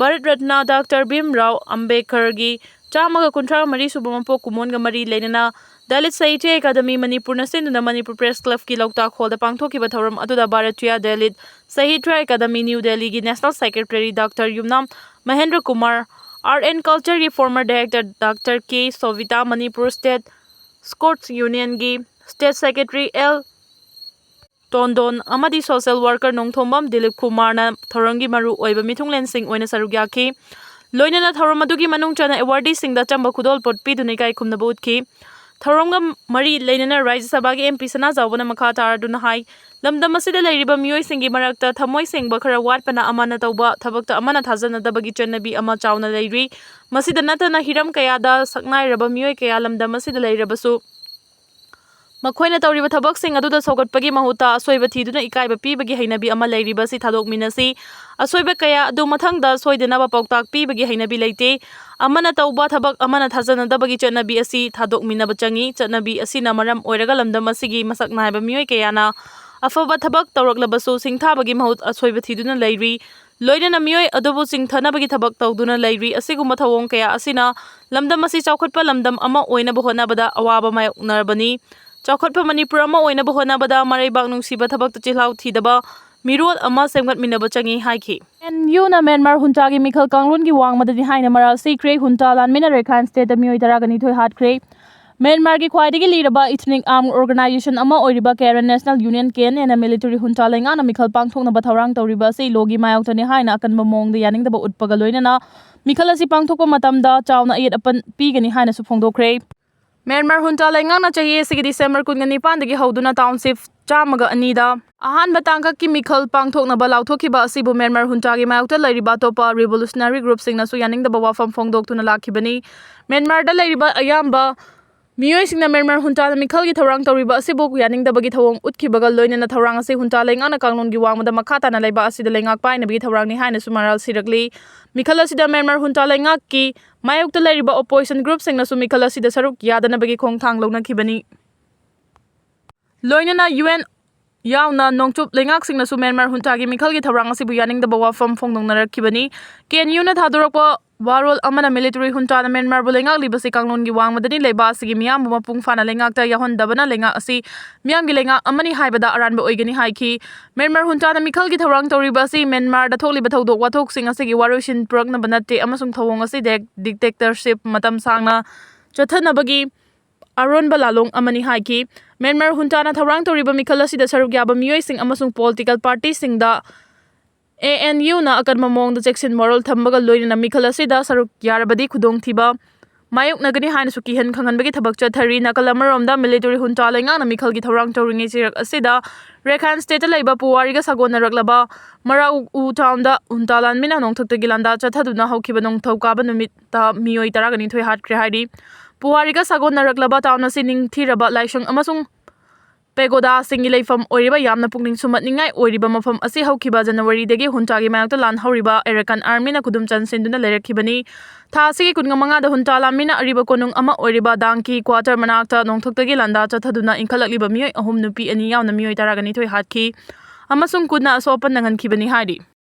ꯚꯥꯔꯠ ꯔꯠꯅ ꯗꯥꯛꯇꯔ ꯚꯤꯝ ꯔꯥꯎ ꯑꯝꯕꯦꯗꯀꯔꯒꯤ ꯆꯥꯝꯃꯒ ꯀꯨꯟꯊ꯭ꯔꯥ ꯃꯔꯤ ꯁꯨꯕ ꯃꯄꯣꯛ ꯀꯨꯝꯑꯣꯟꯒ ꯃꯔꯤ ꯂꯩꯅꯅ ꯗꯂꯤꯠ ꯁꯥꯍꯤꯇ꯭ꯌ ꯑꯦꯀꯥꯗꯃꯤ ꯃꯅꯤꯄꯨꯔꯅ ꯁꯤꯟꯗꯨꯅ ꯃꯅꯤꯄꯨꯔ ꯄ꯭ꯔꯦꯁ ꯀ꯭ꯂꯕꯀꯤ ꯂꯧꯇꯥꯛ ꯍꯣꯜꯗ ꯄꯥꯡꯊꯣꯛꯈꯤꯕ ꯊꯧꯔꯝ ꯑꯗꯨꯗ ꯚꯥꯔꯇꯤꯌꯥ ꯗꯂꯤꯠ ꯁꯥꯍꯤꯇ꯭ꯌ ꯑꯦꯀꯥꯗꯃꯤ ꯅ꯭ꯌꯨ ꯗꯦꯜꯂꯤꯒꯤ national secretary doctor Yumnam Mahendra Kumar, art and ꯀꯜꯆꯔꯒꯤ former director doctor K Sobita, Manipur state sports ꯌꯨꯅꯤꯌꯟꯒꯤ ꯁ꯭ꯇꯦꯠ ꯁꯦꯀ꯭ꯔꯦꯇꯔꯤ ꯑꯦꯜ ꯇꯣꯟꯗꯣꯟ ꯑꯃꯗꯤ ꯁꯣꯁꯦꯜ ꯋꯥꯔꯀꯔ ꯅꯣꯡꯊꯣꯝꯕꯝ ꯗꯤꯂꯤꯞ ꯀꯨꯃꯥꯔꯅ ꯊꯧꯔꯝꯒꯤ ꯃꯔꯨ ꯑꯣꯏꯕ ꯃꯤꯊꯨꯡꯂꯦꯟꯁꯤꯡ ꯑꯣꯏꯅ ꯁꯔꯨꯛ ꯌꯥꯈꯤ꯫ ꯂꯣꯏꯅꯅ ꯊꯧꯔꯝ ꯑꯗꯨꯒꯤ ꯃꯅꯨꯡ ꯆꯟꯅ ꯑꯦꯋꯥꯔꯗꯤꯁꯤꯡꯗ ꯑꯆꯝꯕ ꯈꯨꯗꯣꯜꯄꯣꯠ ꯄꯤꯗꯨꯅ ꯏꯀꯥꯏ ꯈꯨꯝꯅꯕ ꯎꯠꯈꯤ꯫ ꯊꯧꯔꯝꯒ ꯃꯔꯤ ꯂꯩꯅꯅ ꯔꯥꯖ꯭ꯌ ꯁꯚꯥꯒꯤ ꯑꯦꯝ ꯄꯤ ꯁꯅꯥꯖꯥꯎꯕꯅ ꯃꯈꯥ ꯇꯥꯔꯗꯨꯅ ꯍꯥꯏ, ꯂꯝꯗꯝ ꯑꯁꯤꯗ ꯂꯩꯔꯤꯕ ꯃꯤꯑꯣꯏꯁꯤꯡꯒꯤ ꯃꯔꯛꯇ ꯊꯃꯣꯏ ꯁꯦꯡꯕ ꯈꯔ ꯋꯥꯠꯄꯅ ꯑꯃꯅ ꯇꯧꯕ ꯊꯕꯛꯇ ꯑꯃꯅ ꯊꯥꯖꯅꯗꯕꯒꯤ ꯆꯠꯅꯕꯤ ꯑꯃ ꯆꯥꯎꯅ ꯂꯩꯔꯤ꯫ ꯃꯁꯤꯗ ꯅꯠꯇꯅ ꯍꯤꯔꯝ ꯀꯌꯥꯗ ꯁꯛꯅꯥꯏꯔꯕ ꯃꯤꯑꯣꯏ ꯀꯌꯥ ꯂꯝꯗꯝ ꯑꯁꯤꯗ ꯂꯩꯔꯕꯁꯨ ꯃꯈꯣꯏꯅ ꯇꯧꯔꯤꯕ ꯊꯕꯛꯁꯤꯡ ꯑꯗꯨꯗ ꯁꯧꯒꯠꯄꯒꯤ ꯃꯍꯨꯠꯇ ꯑꯁꯣꯏꯕ ꯊꯤꯗꯨꯅ ꯏꯀꯥꯏꯕ ꯄꯤꯕꯒꯤ ꯍꯩꯅꯕꯤ ꯑꯃ ꯂꯩꯔꯤꯕ ꯑꯁꯤ ꯊꯥꯗꯣꯛꯃꯤꯟꯅꯁꯤ꯫ ꯑꯁꯣꯏꯕ ꯀꯌꯥ ꯑꯗꯨ ꯃꯊꯪꯗ ꯁꯣꯏꯗꯅꯕ ꯄꯥꯎꯇꯥꯛ ꯄꯤꯕꯒꯤ ꯍꯩꯅꯕꯤ ꯂꯩꯇꯦ꯫ ꯑꯃꯅ ꯇꯧꯕ ꯊꯕꯛ ꯑꯃꯅ ꯊꯥꯖꯅꯗꯕꯒꯤ ꯆꯠꯅꯕꯤ ꯑꯁꯤ ꯊꯥꯗꯣꯛꯃꯤꯟꯅꯕ ꯆꯪꯏ꯫ ꯆꯠꯅꯕꯤ ꯑꯁꯤꯅ ꯃꯔꯝ ꯑꯣꯏꯔꯒ ꯂꯝꯗꯝ ꯑꯁꯤꯒꯤ ꯃꯁꯛ ꯅꯥꯏꯕ ꯃꯤꯑꯣꯏ ꯀꯌꯥꯅ ꯑꯐꯕ ꯊꯕꯛ ꯇꯧꯔꯛꯂꯕꯁꯨ ꯁꯤꯡꯊꯥꯕꯒꯤ ꯃꯍꯨꯠ ꯑꯁꯣꯏꯕ ꯊꯤꯗꯨꯅ ꯂꯩꯔꯤ꯫ ꯂꯣꯏꯅꯅ ꯃꯤꯑꯣꯏ ꯑꯗꯨꯕꯨ ꯆꯤꯡꯊꯅꯕꯒꯤ ꯊꯕꯛ ꯇꯧꯗꯨꯅ ꯂꯩꯔꯤ꯫ ꯑꯁꯤꯒꯨꯝꯕ ꯊꯧꯑꯣꯡ ꯀꯌꯥ ꯑꯁꯤꯅ ꯂꯝꯗꯝ ꯑꯁꯤ ꯆꯥꯎꯈꯠꯄ ꯂꯝꯗꯝ ꯑꯃ ꯑꯣꯏꯅꯕ ꯍꯣꯠꯅꯕꯗ ꯑꯋꯥꯕ ꯃꯥꯌꯣꯛꯅꯔꯕꯅꯤ꯫ ꯆꯥꯎꯈꯠꯄ ꯃꯅꯤꯄꯨꯔ ꯑꯃ ꯑꯣꯏꯅꯕ ꯍꯣꯠꯅꯕꯗ ꯃꯔꯩꯕꯥꯛ ꯅꯨꯡꯁꯤꯕ ꯊꯕꯛꯇ ꯆꯤꯜꯍꯥꯎ ꯊꯤꯗꯕ ꯃꯤꯔꯣꯜ ꯑꯃ ꯁꯦꯝꯒꯠꯃꯤꯟꯅꯕ ꯆꯪꯏ ꯍꯥꯏꯈꯤ꯫ ꯑꯦꯟ ꯌꯨꯅ ꯃ꯭ꯌꯥꯟꯃꯥꯔ ꯍꯨꯟꯇꯥꯒꯤ ꯃꯤꯈꯜ ꯀꯥꯡꯂꯣꯟꯒꯤ ꯋꯥꯡꯃꯗꯗꯤ ꯍꯥꯏꯅ ꯃꯔꯥꯜ ꯁꯤꯈ꯭ꯔꯦ꯫ ꯍꯨꯟꯇꯥ ꯂꯥꯟꯃꯤꯅ ꯔꯦꯈꯥꯏꯟ ꯁ꯭ꯇꯦꯠꯇ ꯃꯤꯑꯣꯏ ꯇꯔꯥꯒ ꯅꯤꯊꯣꯏ ꯍꯥꯠꯈ꯭ꯔꯦ꯫ ꯃ꯭ꯌꯥꯟꯃꯥꯔꯒꯤ ꯈ꯭ꯋꯥꯏꯗꯒꯤ ꯂꯤꯔꯕ ꯏꯊꯅꯤꯛ ꯑꯥꯔꯝ ꯑꯣꯔꯒꯅꯥꯏꯖꯦꯁꯟ ꯑꯃ ꯑꯣꯏꯔꯤꯕ Karen national union, K N ꯑꯦꯅ ꯃꯤꯂꯤꯇꯔꯤ ꯍꯨꯟꯇꯥ ꯂꯩꯉꯥꯛꯅ ꯃꯤꯈꯜ ꯄꯥꯡꯊꯣꯛꯅꯕ ꯊꯧꯔꯥꯡ ꯇꯧꯔꯤꯕ ꯑꯁꯤ ꯂꯣꯒꯤ ꯃꯥꯌꯣꯛꯇꯅꯤ ꯍꯥꯏꯅ ꯑꯀꯟꯕ ꯃꯑꯣꯡꯗ ꯌꯥꯅꯤꯡꯗꯕ ꯎꯠꯄꯒ ꯂꯣꯏꯅꯅ ꯃꯤꯈꯜ ꯑꯁꯤ ꯄꯥꯡꯊꯣꯛꯄ ꯃꯇꯝꯗ ꯆꯥꯎꯅ ꯑꯌꯦꯠ ꯑꯄꯟ ꯄꯤꯒꯅꯤ ꯍꯥꯏꯅꯁꯨ ꯐꯣꯡꯗꯣꯛꯈ꯭ꯔꯦ꯫ ꯃ꯭ꯌꯥꯟꯃꯥꯔ ꯍꯨꯟꯇꯥ ꯂꯩꯉꯥꯛꯅ ꯆꯍꯤ ꯑꯁꯤꯒꯤ ꯗꯤꯁꯦꯝꯕꯔ ꯀꯨꯟꯒ ꯅꯤꯄꯥꯟꯗꯒꯤ ꯍꯧꯗꯨꯅ ꯇꯥꯎꯟꯁꯤꯞ ꯆꯥꯝꯃꯒ ꯑꯅꯤꯗ ꯑꯍꯥꯟꯕ ꯇꯥꯡꯀꯛꯀꯤ ꯃꯤꯈꯜ ꯄꯥꯡꯊꯣꯛꯅꯕ ꯂꯥꯎꯊꯣꯛꯈꯤꯕ ꯑꯁꯤꯕꯨ ꯃ꯭ꯌꯥꯟꯃꯥꯔ ꯍꯨꯟꯇꯥꯒꯤ ꯃꯥꯌꯣꯛꯇ ꯂꯩꯔꯤꯕ ꯑꯇꯣꯞꯄ ꯔꯤꯚꯣꯂꯨꯁꯅꯔꯤ ꯒ꯭ꯔꯨꯞꯁꯤꯡꯅꯁꯨ ꯌꯥꯅꯤꯡꯗꯕ ꯋꯥꯐꯝ ꯐꯣꯡꯗꯣꯛꯇꯨꯅ ꯂꯥꯛꯈꯤꯕꯅꯤ꯫ ꯃ꯭ꯌꯥꯟꯃꯥꯔꯗ ꯂꯩꯔꯤꯕ ꯑꯌꯥꯝꯕ ꯃꯤꯑꯣꯏꯁꯤꯡꯅ ꯃ꯭ꯌꯥꯟꯃꯥꯔ ꯍꯨꯟꯇꯥꯅ ꯃꯤꯈꯜꯒꯤ ꯊꯧꯔꯥꯡ ꯇꯧꯔꯤꯕ ꯑꯁꯤꯕꯨ ꯌꯥꯅꯤꯡꯗꯕꯒꯤ ꯊꯧꯑꯣꯡ ꯎꯠꯈꯤꯕꯒ ꯂꯣꯏꯅꯅ ꯊꯧꯔꯥꯡ ꯑꯁꯤ ꯍꯨꯟꯇꯥ ꯂꯩꯉꯥꯛꯅ ꯀꯥꯡꯂꯣꯟꯒꯤ ꯋꯥꯡꯃꯗ ꯃꯈꯥ ꯇꯥꯅ ꯂꯩꯕꯥꯛ ꯑꯁꯤꯗ ꯂꯩꯉꯥꯛ ꯄꯥꯏꯅꯕꯒꯤ ꯊꯧꯔꯥꯡꯅꯤ ꯍꯥꯏꯅꯁꯨ ꯃꯔꯥꯜ ꯁꯤꯔꯛꯂꯤ꯫ ꯃꯤꯈꯜ ꯑꯁꯤꯗ ꯃ꯭ꯌꯥꯟꯃꯥꯔ ꯍꯨꯟꯇꯥ ꯂꯩꯉꯥꯛꯀꯤ ꯃꯥꯌꯣꯛꯇ ꯂꯩꯔꯤꯕ opposition group ꯁꯤꯡꯅꯁꯨ ꯃꯤꯈꯜ ꯑꯁꯤꯗ ꯁꯔꯨꯛ ꯌꯥꯗꯅꯕꯒꯤ ꯈꯣꯡꯊꯥꯡ ꯂꯧꯅꯈꯤꯕꯅꯤ꯫ ꯂꯣꯏꯅꯅ UN ꯌꯥꯎꯅ ꯅꯣꯡꯆꯨꯞ ꯂꯩꯉꯥꯛꯁꯤꯡꯅꯁꯨ ꯃ꯭ꯌꯥꯟꯃꯥꯔ ꯍꯨꯟꯇꯥꯒꯤ ꯃꯤꯈꯜꯒꯤ ꯊꯧꯔꯥꯡ ꯑꯁꯤꯕꯨ ꯌꯥꯅꯤꯡꯗꯕ ꯋꯥꯐꯝ ꯐꯣꯡꯗꯣꯛꯅꯔꯛꯈꯤꯕꯅꯤ꯫ KNU ꯅ ꯊꯥꯗꯣꯔꯛꯄ ꯋꯥꯔꯣꯜ ꯑꯃꯅ ꯃꯤꯂꯤꯇꯔꯤ ꯍꯨꯟꯇꯥꯅ ꯃ꯭ꯌꯥꯟꯃꯥꯔꯕꯨ ꯂꯩꯉꯥꯛꯂꯤꯕꯁꯤ ꯀꯥꯡꯂꯣꯟꯒꯤ ꯋꯥꯡꯃꯗꯅꯤ, ꯂꯩꯕꯥꯛ ꯑꯁꯤꯒꯤ ꯃꯤꯌꯥꯝꯕꯨ ꯃꯄꯨꯡ ꯐꯥꯅ ꯂꯩꯉꯥꯛꯇ ꯌꯥꯎꯍꯟꯗꯕꯅ ꯂꯩꯉꯥꯛ ꯑꯁꯤ ꯃꯤꯌꯥꯝꯒꯤ ꯂꯩꯉꯥꯛ ꯑꯃꯅꯤ ꯍꯥꯏꯕꯗ ꯑꯔꯥꯟꯕ ꯑꯣꯏꯒꯅꯤ ꯍꯥꯏꯈꯤ꯫ ꯃ꯭ꯌꯥꯟꯃꯥꯔ ꯍꯨꯟꯇꯥꯅ ꯃꯤꯈꯜꯒꯤ ꯊꯧꯔꯥꯡ ꯇꯧꯔꯤꯕ ꯑꯁꯤ ꯃ꯭ꯌꯥꯟꯃꯥꯔꯗ ꯊꯣꯛꯂꯤꯕ ꯊꯧꯗꯣꯛ ꯋꯥꯊꯣꯛꯁꯤꯡ ꯑꯁꯤꯒꯤ ꯋꯥꯔꯣꯏꯁꯤꯟ ꯄꯨꯔꯛꯅꯕ ꯅꯠꯇꯦ ꯑꯃꯁꯨꯡ ꯊꯧꯑꯣꯡ ꯑꯁꯤ dictatorship ꯃꯇꯝ ꯁꯥꯡꯅ ꯆꯠꯊꯅꯕꯒꯤ ꯑꯔꯣꯟꯕ ꯂꯥꯂꯣꯡ ꯑꯃꯅꯤ ꯍꯥꯏꯈꯤ꯫ ꯃ꯭ꯌꯥꯟꯃꯥꯔ ꯍꯨꯟꯇꯥꯅ ꯊꯧꯔꯥꯡ ꯇꯧꯔꯤꯕ ꯃꯤꯈꯜ ꯑꯁꯤꯗ ꯁꯔꯨꯛ ꯌꯥꯕ ꯃꯤꯑꯣꯏꯁꯤꯡ ꯑꯃꯁꯨꯡ political party ꯁꯤꯡꯗ ANU ꯅ ꯑꯀꯟꯕ ꯃꯑꯣꯡꯗ ꯆꯦꯛꯁꯤꯟ ꯋꯥꯔꯣꯜ ꯊꯝꯕꯒ ꯂꯣꯏꯅꯅ ꯃꯤꯈꯜ ꯑꯁꯤꯗ ꯁꯔꯨꯛ ꯌꯥꯔꯕꯗꯤ ꯈꯨꯗꯣꯡꯊꯤꯕ ꯃꯥꯌꯣꯛꯅꯒꯅꯤ ꯍꯥꯏꯅꯁꯨ ꯀꯤꯍꯟ ꯈꯪꯍꯟꯕꯒꯤ ꯊꯕꯛ ꯆꯠꯊꯔꯤ꯫ ꯅꯥꯀꯜ ꯑꯃꯔꯣꯝꯗ ꯃꯤꯂꯤꯇꯔꯤ ꯍꯨꯟꯇꯥ ꯂꯩꯉꯥꯛꯅ ꯃꯤꯈꯜꯒꯤ ꯊꯧꯔꯥꯡ ꯇꯧꯔꯤꯉꯩ ꯆꯩꯔꯛ ꯑꯁꯤꯗ ꯔꯦꯈꯥꯏꯟ state ꯇ ꯂꯩꯕ ꯄꯨꯋꯥꯔꯤꯒ ꯁꯥꯒꯣꯟꯅꯔꯛꯂꯕ ꯃꯔꯥꯎ ꯎ town ꯗ ꯍꯨꯟꯇꯥ ꯂꯥꯟꯃꯤꯅ ꯅꯣꯡꯊꯛꯇꯒꯤ ꯂꯥꯟꯗꯥ ꯆꯠꯊꯗꯨꯅ ꯍꯧꯈꯤꯕ ꯅꯣꯡꯊꯧꯀꯥꯕ ꯅꯨꯃꯤꯠꯇ ꯃꯤꯑꯣꯏ ꯇꯔꯥꯒ ꯅꯤꯊꯣꯏ ꯍꯥꯠꯈ꯭ꯔꯦ ꯍꯥꯏꯔꯤ꯫ ꯄꯨꯋꯥꯔꯤꯒ ꯁꯥꯒꯣꯟꯅꯔꯛꯂꯕ town ꯑꯁꯤ ꯅꯤꯡꯊꯤꯔꯕ ꯂꯥꯏꯁꯪ ꯑꯃꯁꯨꯡ ꯄꯦꯒꯣꯗꯥꯁꯤꯡꯒꯤ ꯂꯩꯐꯝ ꯑꯣꯏꯔꯤꯕ ꯌꯥꯝꯅ ꯄꯨꯛꯅꯤꯡ ꯁꯨꯝꯍꯠꯅꯤꯡꯉꯥꯏ ꯑꯣꯏꯔꯤꯕ ꯃꯐꯝ ꯑꯁꯤ ꯍꯧꯈꯤꯕ ꯖꯅꯋꯥꯔꯤꯗꯒꯤ ꯍꯨꯟꯇꯥꯒꯤ ꯃꯥꯌꯣꯛꯇ ꯂꯥꯟ ꯍꯧꯔꯤꯕ ꯑꯦꯔꯥꯀꯥꯟ ꯑꯥꯔꯃꯤꯅ ꯈꯨꯗꯨꯝ ꯆꯟꯁꯤꯟꯗꯨꯅ ꯂꯩꯔꯛꯈꯤꯕꯅꯤ꯫ ꯊꯥ ꯑꯁꯤꯒꯤ ꯀꯨꯟꯃꯉꯥꯗ ꯍꯨꯟꯇꯥ ꯂꯥꯟꯃꯤꯅ ꯑꯔꯤꯕ ꯀꯣꯅꯨꯡ ꯑꯃ ꯑꯣꯏꯔꯤꯕ ꯗꯥꯡꯀꯤ quarter ꯃꯅꯥꯛꯇ ꯅꯣꯡꯊꯛꯇꯒꯤ ꯂꯥꯟꯗꯥ ꯆꯠꯊꯗꯨꯅ ꯏꯟꯈꯠꯂꯛꯂꯤꯕ ꯃꯤꯑꯣꯏ ꯑꯍꯨꯝ, ꯅꯨꯄꯤ ꯑꯅꯤ ꯌꯥꯎꯅ ꯃꯤꯑꯣꯏ ꯇꯔꯥꯒ ꯅꯤꯊꯣꯏ ꯍꯥꯠꯈꯤ ꯑꯃꯁꯨꯡ ꯀꯨꯟꯅ ꯑꯁꯣꯛ ꯑꯄꯟ ꯅꯪꯍꯟꯈꯤꯕꯅꯤ ꯍꯥꯏꯔꯤ꯫